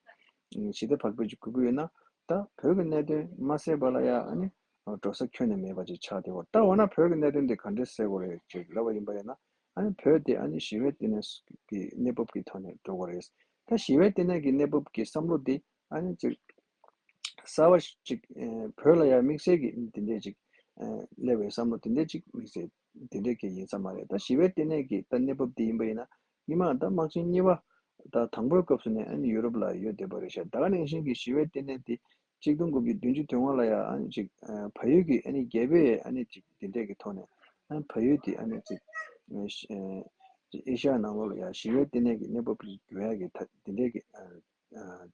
ཞི་བདེ་བག་ཕེབས་ཅིག་དགོས་ཀྱི་ཡོད་ན་ད་བོད་ཀྱི་གནད་དོན་མ་སེལ་བ་ལ་ཡ་ཨ་ནི། འགྲོ་ས་ཁྱོན་ནས་མེད་པ་ཅིག་ཆགས་བསྡད་ཡོད། ད་འོ་ན་བོད་ཀྱི་གནད་དོན་དེ་ག་འདྲས་སེལ་དགོས་རེད་ཅེས་ལབ་པ་ཡིན་པ་ཡིན་ན་ཨ་ནི་བོད་དེ་ཨ་ནི་ཞི་བའི་བསྟི་གནས་ཀྱི་གནས་བབ་ཀྱི་ཐོག་ནས་འགྲོ་དགོས་རེད། ད་ཞི་བའི་བསྟི་གནས་ཀྱི་གནས་བབ་ཀྱི་བསམ་བློ་དེ་ཨ་ནི་ཅིག་གསར་བ་ཅིག་བོད་ལ་ཡང་དམིགས་བསལ་གྱི་དེ་འདྲས་ཅིག་སླེབས་པའི་བསམ་བློ་དེ་འདྲས་ཅིག་དམིགས་བསལ་དེ་འདྲས་ཀྱི་ཡིན་ས་མ་རེད། ད་ཞི་བའི་བསྟི་གནས་ཀྱི་ད་གནས་བབ་དེ་ཡིན་པ་ཡིན་ན་སྔོན་མ་ད་དམག་ཆེན་གཉིས་པ་ད་དང་པོའི་སྐབས་སུ་ནས་ཨ་ནི་ཡུ་རོབ་ལ་ཡོད་བསྡད་པ་རེད་ཤག་ད་ག་ནང་བཞིན་གྱི་ཞི་བའི་བསྟི་གནས་དེ། ཆིག་སྟོང་དགུ་བརྒྱ་བདུན་ཅུ་དོན་ལྔ་ལ་ཡང་ཨ་ནི་ཅིག་བལ་ཡུལ་གྱི་ཨ་ནི་རྒྱལ་པོས་ཨ་ནི་ཅིག་དེ་འདྲས་ཀྱི་ཐོག་ནས་ཨ་ནི་བལ་ཡུལ་དེ་ཨ་ནི་ཅིག་ཨེ་ཤ་ཡ་ནང་ལོགས་ལ་ཡང་ཞི་བའི་བསྟི་གནས་ཀྱི་གནས་བབ་ཅིག་འགྱུར་ཡག་གི་ད་དེ་འདྲས་ཀྱི་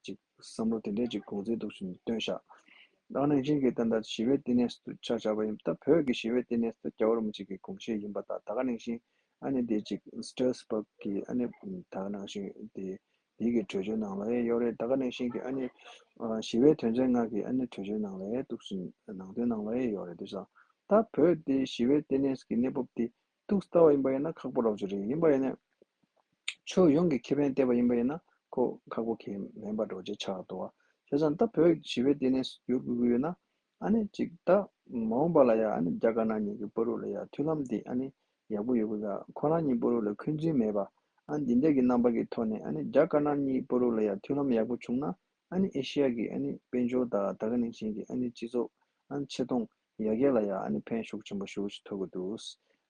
ཅིག་བསམ་བློ་དེ་འདྲས་ཅིག་དགོངས་ཚུལ་འདུག་ཞུ་བཏོན་ཤག་ད་ནང་བཞིན་གྱི་ད་ལྟ་ཞི་བའི་བསྟི་གནས་སུ་ཆ་བཞག་པ་ཡིན་ད་བོད་ཀྱི་ཞི་བའི་བསྟི་གནས་སུ་རྒྱལ་བ་རིན་པོ་ཆེ་གི་དགོངས་བཞེད་ཡིན་པ་དང་ད་ག་ནང་བཞིན་ཨ་ནི་དེ་ཅིག་སི་ཊེ་ར་སི་བྷག་གི་ཨ་ནི་ད་ག་ནང་བཞིན་དེ། དེའི་གི་གྲོས་ཆོད་ནང་ལ་ཡང་ཡོད་རེད། ད་ག་ནང་བཞིན་གྱི་ཨ་ནི་ཨ་ཞི་བའི་དོན་ཚན་ལྔ་གི་ཨ་ནི་གྲོས་ཆོད་ནང་ལ་ཡང་འདུག་ཟིན་ནང་དོན་ནང་ལ་ཡང་ཡོད་རེད་དེ་ཙང་ད་བོད་དེ་ཞི་བའི་བསྟི་གནས་ཀྱི་གནས་བབ་དེ་ཏོག་ཙམ་ལྟ་བ་ཡིན་པ་ཡིན་ན་ཁག་པོ་རོགས་ཅིག་རེད། ཡིན་པ་ཡིན་ན་ཕྱོགས་ཡོངས་ཀྱི་ཁེ་ཕན་བལྟས་པ་ཡིན་པ་ཡིན་ན་ཁོ་ཁག་པོ་གང་ཡང་མིན་པ་འདྲ་བོ་ཅིག་ཆགས་འདུག་བ། བྱས་ཙང་ད་བོད་ཞི་བའི་བསྟི་གནས་སུ་བསྒྱུར་དགོས་ཀྱི་ཡོད་ན། ཨ་ནི་ཅིག་ད་མ་འོངས་པ་ལ་ཡང་ཨ་ནི་རྒྱ་དཀར་ནག་གཉིས་ཀྱི་བར་དུ་ལ་ཡང་མཐུན་ལམ་འདི་ཨ་ནི་ཡག་པོ་ཡོད་པ་ལ་ཁོ་རང་གཉིས་བར་དུ་ལ་འཁོན་འཛིན་མེད་པ་ཨ་ནི་འདི་འདྲ་གི་རྣམ་པ་གི་ཐོག་ནས་ཨ་ནི་རྒྱ་དཀར་ནག་གཉིས་བར་དུ་ལ་ཡང་མཐུན་ལམ་ཡག་པོ་བྱུང་ན་ཨ་ནི་ཨེ་ཤི་ཡ་གི་ཨ་ནི་དཔལ་འབྱོར་དང་ད་ག་ནང་བཞིན་གྱི་ཨ་ནི་སྤྱི་ཚོགས་ཨ་ནི་ཆེ་མཐོང་ཡར་རྒྱས་ལ་ཡང་ཨ་ནི་ཕན་ཤུགས་ཆེན་པོ་ཞེ་པོ་ཞིག་ཐོགས་ཀྱི་འདུག་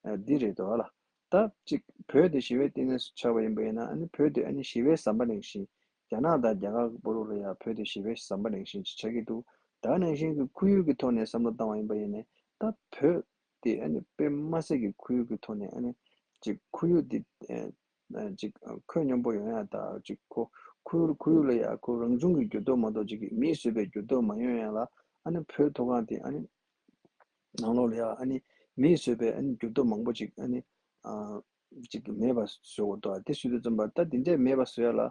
ཨ་འདི་རེད་དོ་ཨ་ལ། ད་ཅིག་བོད་དེ་ཞི་བའི་བསྟི་གནས་སུ་ཆགས་པ་ཡིན་པ་ཡིན་ན་ཨ་ནི་བོད་དེ་ཨ་ནི་ཞི་བའི་ཟམ་པ་ནང་བཞིན་རྒྱ་ནག་དང་རྒྱ་གར་གྱི་བར་དུ་ལ་ཡང་བོད་དེ་ཞི་བའི་ཟམ་པ་ནང་བཞིན་ཅིག་ཆགས་ཀྱི་འདུག་ད་ག་ནང་བཞིན་གྱི་ཁོར་ཡུག་གི་ཐོག་ནས་བསམ་བློ་བཏང་བ་ཡིན་པ་ཡིན་ནའི་ད་བོད་དེ་ཨ་ནི་དཔེ་མ་སྲིད་ཀྱི་ཁོར་ཡུག་གི་ཐོག་ནས་ཨ་ནི་ཅིག་ཁོར་ཡུག་དེ་ཨ་ཅིག་ཁོད་སྙོམས་པོ་ཡོང་ཡ་ད་ཅིག་ཁོ་ཁོར་ཡུག་ཁོར་ཡུག་ལ་ཡང་ཁོ་རང་བྱུང་གི་འགྱུར་ལྡོག་མ་གཏོགས་ཅིག་མིས་བཟོས་པའི་འགྱུར་ལྡོག་མ་ཡོང་ཡ་ལ་ཨ་ནི་བོད་མཐོ་སྒང་དེ་ཨ་ནི། ནང་ལོགས་ལ་ཡང་ཨ་ནི་མིས་བཟོས་པའི་ཨ་ནི་འགྱུར་ལྡོག་མང་པོ་ཅིག་ཨ་ནི་ཨ་ཅིག་མེད་པ་བཟོ་དགོས་འདུག་དེ་བཟོས་དུས་ཙམ་པ་ད་དེ་འདྲས་མེད་པ་བཟོ་ཡ་ལ་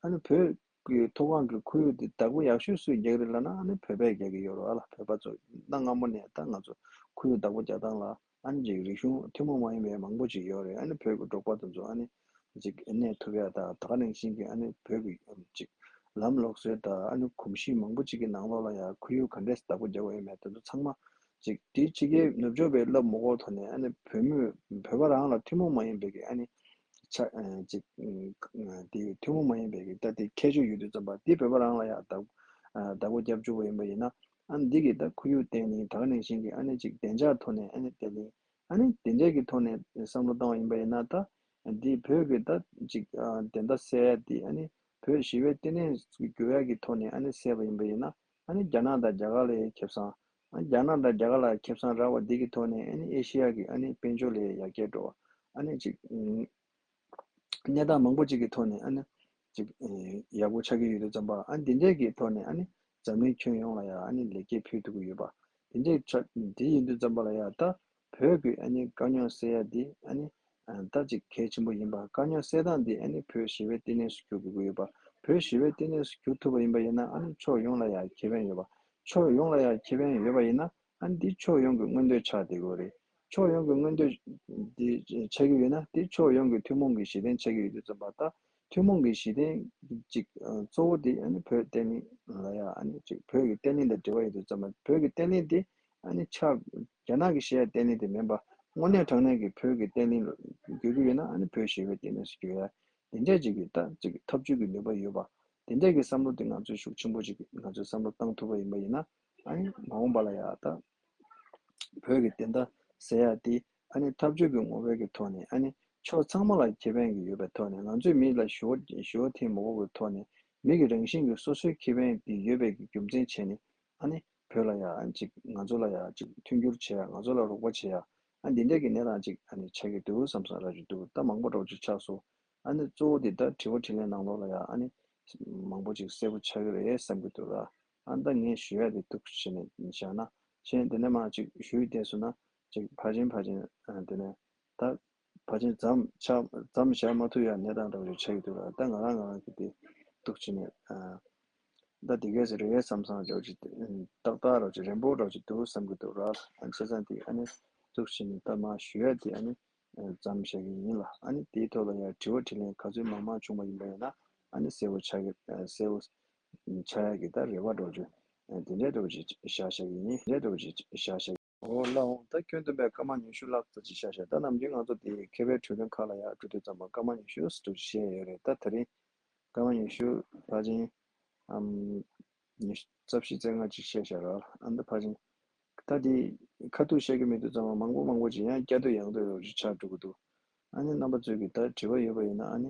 ཨ་ནི་བོད་ཀྱི་མཐོ་སྒང་གི་ཁོར་ཡུག་འདི་བདག་པོ་ཡག་ཤོས་སུས་རྒྱག་རེད་ལབ་ན་ཨ་ནི་བོད་པས་རྒྱག་གི་ཡོད་རེད་བ་ལ། བོད་པ་ཚོ་གནའ་སྔ་མོ་ནས་ད་ང་ཚོ་ཁོར་ཡུག་བདག་པོ་རྒྱག་སྟངས་ལ་ཨ་ནི་ཅིག་རིག་གཞུང་ཐུན་མོང་མ་ཡིན་པའི་མང་པོ་ཅིག་ཡོད་རེད། ཨ་ནི་བོད་ཀྱི་འབྲོག་པ་དེ་ཚོ་ཨ་ནི། ཅིག་གནས་ཐུབ་ཡ་དང་ད་ག་ནང་བཞིན་གྱི་ཨ་ནི་བོད་ཀྱི་ཅིག་ལམ་ལུགས་སྲོལ་དང་ཨ་ནི་གོམས་གཤིས་མང་པོ་ཅིག་གི་ནང་ལོགས་ལ་ཡང་ཁོར་ཡུག་ག་འདྲས་བདག་པོ་རྒྱག་དགོས་ཡོད་མེད་དེ་ཚོ་ཚང་མ་ཅིག་དེའི་ཕྱི་རྒྱལ་ནུབ་ཕྱོགས་པའི་བསླབ་མི་དགོས་ཐོག་ནས་ཨ་ནི་བོད་མི་བོད་པ་རང་ལ་ཐུན་མོང་མ་ཡིན་པའི་གི་ཨ་ནི་ཆ་ཅིག་དེ་ཐུན་མོང་མ་ཡིན་པའི་གི་ད་དེ་ཁྱད་ཆོས་ཡོད་དུས་ཙམ་པ་དེ་བོད་པ་རང་ལ་ཡང་བདག་བདག་པོ་རྒྱབ་བཅུག་པ་ཡིན་པ་ཡིན་ན་ཨ་ནི་འདི་གི་ད་ཁོར་ཡུག་བརྟན་ལྷིང་ད་ག་ནང་བཞིན་གྱི་ཨ་ནི་ཅིག་བདེ་འཇགས་ཐོག་ནས་ཨ་ནི་བརྟན་ལྷིང་། ཨ་ནི་དེ་འདྲའི་གི་ཐོག་ནས་བསམ་བློ་བཏང་བ་ཡིན་པ་ཡིན་ན་ད་འདི་བོད་ཀྱི་ད་ཅིག་ཨ་བདེན་མཐའ་གསལ་ཡ་དེ་ཨ་ནི་བོད་ཞི་བའི་བསྟི་གནས་སུ་འགྱུར་ཡ་གི་ཐོག་ནས་ཨ་ནི་གསལ་བ་ཡིན་པ་ཡིན་ན་ཨ་ནི་རྒྱ་ནག་དང་རྒྱ་གར་ལ་ཡང་ཁེ་བཟང་། ཨ་རྒྱ་ནག་དང་རྒྱ་གར་ལ་ཁེ་བཟང་རག་པ་འདི་གི་ཐོག་ནས་ཨ་ནི་ཨེ་ཤེ་ཡ་གི་ཨ་ནི་དཔལ་འབྱོར་ལ་ཡང་ཡར་རྒྱས་འགྲོ་བ་ཨ་ནི་ཅིག་ཨ་གནས་སྟངས་མང་པོ་ཅིག་གི་ཐོག་ནས་ཨ་ནི་ཅིག་ཨེ་ཡག་པོ་ཆགས་ཀྱི་ཡོད་དུས་ཙམ་པ་ཨ་ནི་འདི་འདྲའི་གི་ཐོག་ནས་ཨ་ནི་འཛམ་གླིང་ཁྱོན་ཡོངས་ལ་ཡང་ཨ་ནི་ལེགས་སྐྱེས་ཕུལ་ཐུབ་ཀྱི་ཡོད་པ། དེ་འདྲའི་ཆ་དེ་ཡིན་དུས་ཙམ་པ་ལ་ཡང་ད་བོད་ཀྱི་ཨ་ནི་དཀའ་རྙོག་སེལ་ཡ་འདི་ཨ་ནི་ཨ་ད་ཅིག་གལ་ཆེན་པོ་ཡིན་པ། དཀའ་རྙོག་སེལ་སྟངས་འདི་ཨ་ནི་བོད་ཞི་བའི་བསྟི་གནས་སུ་འགྱུར་དགོས་ཀྱི་ཡོད་པ། བོད་ཞི་བའི་བསྟི་གནས་སུ་འགྱུར་ཐུབ་པ་ཡིན་པ་ཡིན་ན་ཨ་ནི་ཕྱོགས་ཡོངས་ལ་ཡང་ཁེ་ཕན་ཡོད་པ། ཕྱོགས་ཡོངས་ལ་ཡང་ཁེ་ཕན་ཡོད་པ་ཡིན་ན་ཨ་ནི་འདི་ཕྱོགས་ཡོངས་ཀྱི་མངོན་འདོད་ཆགས་བསྡད་དགོས་རེད། ཕྱོགས་ཡོངས་ཀྱི་མངོན་འདོད་འདི་ཆགས་ཀྱི་ཡོད་ན་འདི་ཕྱོགས་ཡོངས་ཀྱི་ཐུན་མོང་གི་གཞི་རྟེན་ཆགས་ཀྱི་ཡོད་དུས་ཙམ་པ་ད་ཐུན་མོང་གི་གཞི་རྟེན་གཅིག་གཙོ་བོ་འདི་ཨ་ནི་བོད་བརྟན་ལྷིང་ལ་ཡ་ཨ་ནི་གཅིག་བོད་ཀྱི་བརྟན་ལྷིང་དང་འབྲེལ་བ་ཡོད་དུས་ཙམ་པ་བོད་ཀྱི་བརྟན་ལྷིང་འདི་ཨ་ནི་ཆ་རྒྱ་ནག་གི་གཞི་ཡ་བརྟན་ལྷིང་དེ་མིན་པ་དངོས་གནས་དྲང་གནས་ཀྱི་བོད་ཀྱི་བརྟན་ལྷིང་ལ་འགྱུར་གྱི་ཡོད་ན་ཨ་ནི་བོད་ཞི་བའི་བརྟན་ལྷིང་སུ་འགྱུར་ཡ། དེ་འདྲས་ཅིག་གི་ད་ཅིག་ཐབས་ཇུས་ཀྱི་ནུས་པ་ཡོད་པ། དེ་འདྲས་ཀྱི་བསམ་བློ་དེ་ང་ཚོས་ཤུགས་ཆེན་པོ་ཅིག་ང་ཚོས་བསམ་བློ་བཏང་ཐུབ་པ་ཡིན་པ་ཡིན་ན། ཨ་ནི་མ་འོངས་པ་ལ་ཡ་ད་བོད་ཀྱི་བདེན་མཐའ་ཟེར་ཡ་དེ་ཨ་ནི་འཐབ་ཇུས་ཀྱི་ངོ་བོའི་གི་ཐོག་ནས། ཨ་ནི་ཕྱོགས་ཚང་མ་ལ་ཁེ་ཕན་གྱི་ཡོད་པའི་ཐོག་ནས། ང་ཚོས་མི་ལ་ཞུ་བ་ཞུ་བ་འཐེན་མ་དགོས་པའི་ཐོག་ནས། མི་གི་རང་བཞིན་གྱི་སོ་སོའི་ཁེ་ཕན་དེ་ཡོད་པའི་གི་རྒྱུ་མཚན་བྱས་ནས། ཨ་ནི་བོད་ལ་ཡ་ཨ་ནི་ཅིག་ང་ཚོ་ལ་ཡ་ཅིག་མཐུན་འགྱུར་བྱེད་ཡ། ང་ཚོ་ལ་རོགས་པ་བྱེད་ཡ། ཨ་འདི་འདྲས་ཀྱི་གནས་སྟངས་ཅིག་ཨ་ནི་ཆགས་ཀྱི་འདུག་བསམ་བསམ་ར་ཅིག་འདུག་ད་མང་པོ་འདྲ་བོ་ཅིག་ཆགས་སོང་། ཨ་ནི་གཙོ་བོ་འདི་ད་དྲི་བ་དྲིས་ལན་ནང་ལོགས་ལ་ཡ་ཨ་ནི་མང་པོ་ཅིག་གསལ་པོ་ཆགས་ཀྱི་རེད་བསམ་གྱི་འདུག་ར། ཨ་ནི་ད་ངས་ཞུ་ཡ་དེ་འདུག་བྱས་ནས་བཞག་ན། གཞན་དེ་ནས་མར་ཅིག་ཞུས་བསྡད་སོང་ན་ཅིག་ཕར་ཕྱིན་ཕར་ཕྱིན་ཨ་དེ་ནས་ད་ཕར་ཕྱིན་མཚམས་ཆ་མཚམས་བཞག་མ་ཐུབ་ཡ་གནས་སྟངས་འདྲ་བོ་ཅིག་ཆགས་ཀྱི་འདུག་ར། ད་ང་རང་ང་རང་གི་དེ་འདུག་བྱས་ནས་ཨ། ད་དེ་གས་རེད་བསམ་བསམ་འདྲ་བོ་ཅིག་ཏག་ཏག་འདྲ་བོ་ཅིག་རན་པོ་འདྲ་བོ་ཅིག་འདུག་བསམ་གྱི་འདུག་ར། ཨ་བྱས་ཙང་དེ་ཨ་ནི་འདུག་བྱས་ནས་ད་མར་ཞུ་ཡ་དེ་ཨ་ནི་མཚམས་བཞག་གི་ཡིན་ལ། ཨ་ནི་དེའི་ཐོག་ལ་ཡང་དྲི་བ་དྲིས་ལན་ག་ཚོད་མང་མང་བྱུང་བ་ཡིན་པ་ཡིན་ན་ཨ་ནི་གསལ་པོ་ཆགས་ཀྱི་གསལ་པོ་ཆགས་ཡ་གི་ད་རེ་བ་འདྲ་བོ་ཅིག་དེ་འདྲའི་འདྲ་བོ་ཅིག་བཞག་བཞག་གི་ཡིན། དེ་འདྲའི་འདྲ་བོ་ཅིག་བཞག་བཞག་གི། འོ་ལགས་འོང་། ད་ཁྱོན་བསྡོམས་པའི་སྐར་མ་ཉི་ཤུ་ལྷག་ཙམ་ཅིག་བཞག་བཞག་ད་ནམ་རྒྱུན་ང་ཚོ་དེ་མཁས་པའི་གྲོས་མཐུན་ཁག་ལ་ཡར་འགྲོ་དུས་ཙམ་པ་སྐར་མ་ཉི་ཤུ་ཙམ་ཅིག་བཤད་ཡོད་རེད། ད་དེ་རིང་སྐར་མ་ཉི་ཤུ་ཕལ་ཆེར་ཨམ་ཉི་ཤུ་རྩ་བཞི་རྩ་ལྔ་ཅིག་བཤད་བཞག་ར། ཨ་ནི་ད་ཕལ་ཆེར་ད་དེ་ཁ་ཐུག་བཤད་ཀྱི་མེད་དུས་ཙམ་པ་མང་པོ་མང་པོ་ཅིག་ཡང་བསྐྱར་ཟློས་ཡང་ཟློས་འདྲ་བོ་ཅིག་ཆགས་འགྲོ་གི་འདུག་ཨ་ནི་རྣམ་པ་ཚོས་ཀྱི་ད་དྲི་བ་ཡོད་པ་ཡིན་ན་ཨ་ནི་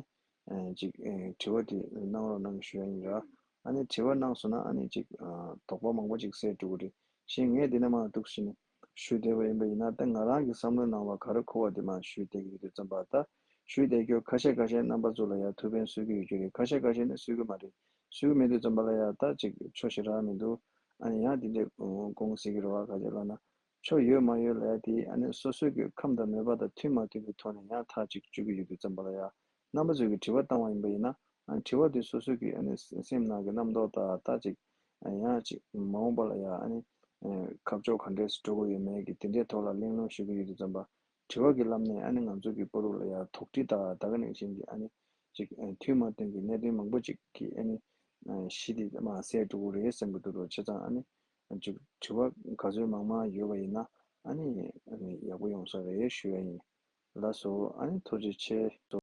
ཨ་ཅིག་ཨ་དྲི་བ་དེ་གནང་རོགས་གནང་ཞུ་ཡ་ཡིན་ར། ཨ་ནི་དྲི་བ་གནང་སོང་ན་ཨ་ནི་ཅིག་ཨ་དོགས་པ་མང་པོ་ཅིག་སེལ་འགྲོ་གི་རེད། གཞན་ངས་འདི་ནས་མར་འདུག་བྱས་ནས་ཞུས་བསྡད་པ་ཡིན་པ་ཡིན་ན། ད་ང་རང་གི་བསམ་བློའི་ནང་ལ་ག་རེ་འཁོར་བ་དེ་མར་ཞུས་བསྡད་ཀྱི་ཡོད་དུས་ཙམ་པ། ད་ཞུས་བསྡད་རྒྱུ་ཁ་ཤས་ཁ་ཤས་རྣམ་པ་ཚོ་ལ་ཡང་ཐུགས་ཕན་གསོས་ཀྱི་ཡོད་ཀྱི་རེད། ཁ་ཤས་ཁ་ཤས་ནི་གསོས་ཀྱི་མ་རེད། གསོས་ཀྱི་མེད་དུས་ཙམ་པ་ལ་ཡང་ད་ཅིག་ཆོ་ཞེ་དྲག་མི་འདུག་ཨ་ནི་ཡང་འདི་འདྲའི་དགོངས་སེལ་གྱི་རེད་བ། ག་རེ་ལབ་ན། ཆོ་ཡོད་མ་ཡོད་ལབ་ཡ་དེ་ཨ་ནི་སོ་སོའི་གི་ཁམས་དང་མོས་པ་དང་མཐུན་མ་མཐུན་གྱི་ཐོག་ནས་ཡང་ཐག་གཅིག་གཅོད་ཀྱི་ཡོད་དུས་ཙམ་པ་ལ་ཡ། རྣམ་པ་ཚོས་ཀྱི་དྲི་བ་བཏང་བ་ཡིན་པ་ཡིན་ན། ཨ་ནི་དྲི་བ་དེ་སོ་སོའི་གི་ཨ་ནི་སེམས་ནང་གི་རྣམ་རྟོག་དང་ད་ཅིག་ཡང་ཅིག་མ་འོངས་པ་ལ་ཡ་ཨ་ནི་ཁ་ཕྱོགས་ག་འདྲས་སུ་འགྲོ་དགོས་ཡོད་མེད་ཀྱི་དེ་འདྲའི་ཐོག་ལ་གླེང་སློང་ཞུ་གི་ཡོད་དུས་ཙམ་པ། དྲི་བ་གི་ལམ་ནས་ཨ་ནི་ང་ཚོ་གི་བར་དུ་ལ་ཡ་དོགས་འདྲི་དང་ད་ག་ནང་བཞིན་གྱི་ཨ་ནི་ཅིག་མཐུན་མ་མཐུན་གྱི་གནད་དོན་མང་པོ་ཅིག་གི་ཨ་ནི་གཞི་དེ་མར་སེལ་འགྲོ་གི་རེད་བསམ་གྱི་འདུག་རོ། བྱས་ཙང་ཨ་ནི། ཅིག་དྲི་བ་ག་ཚོད་མང་མང་ཡོད་པ་ཡིན་ན་ཨ་ནི་ཨ་ནི་ཡག་པོ་ཡོང་ས་རེད་ཞུ་ཡ་ཡིན། ལགས་སོ། ཨ་ནི་ཐུགས་རྗེ་ཆེ།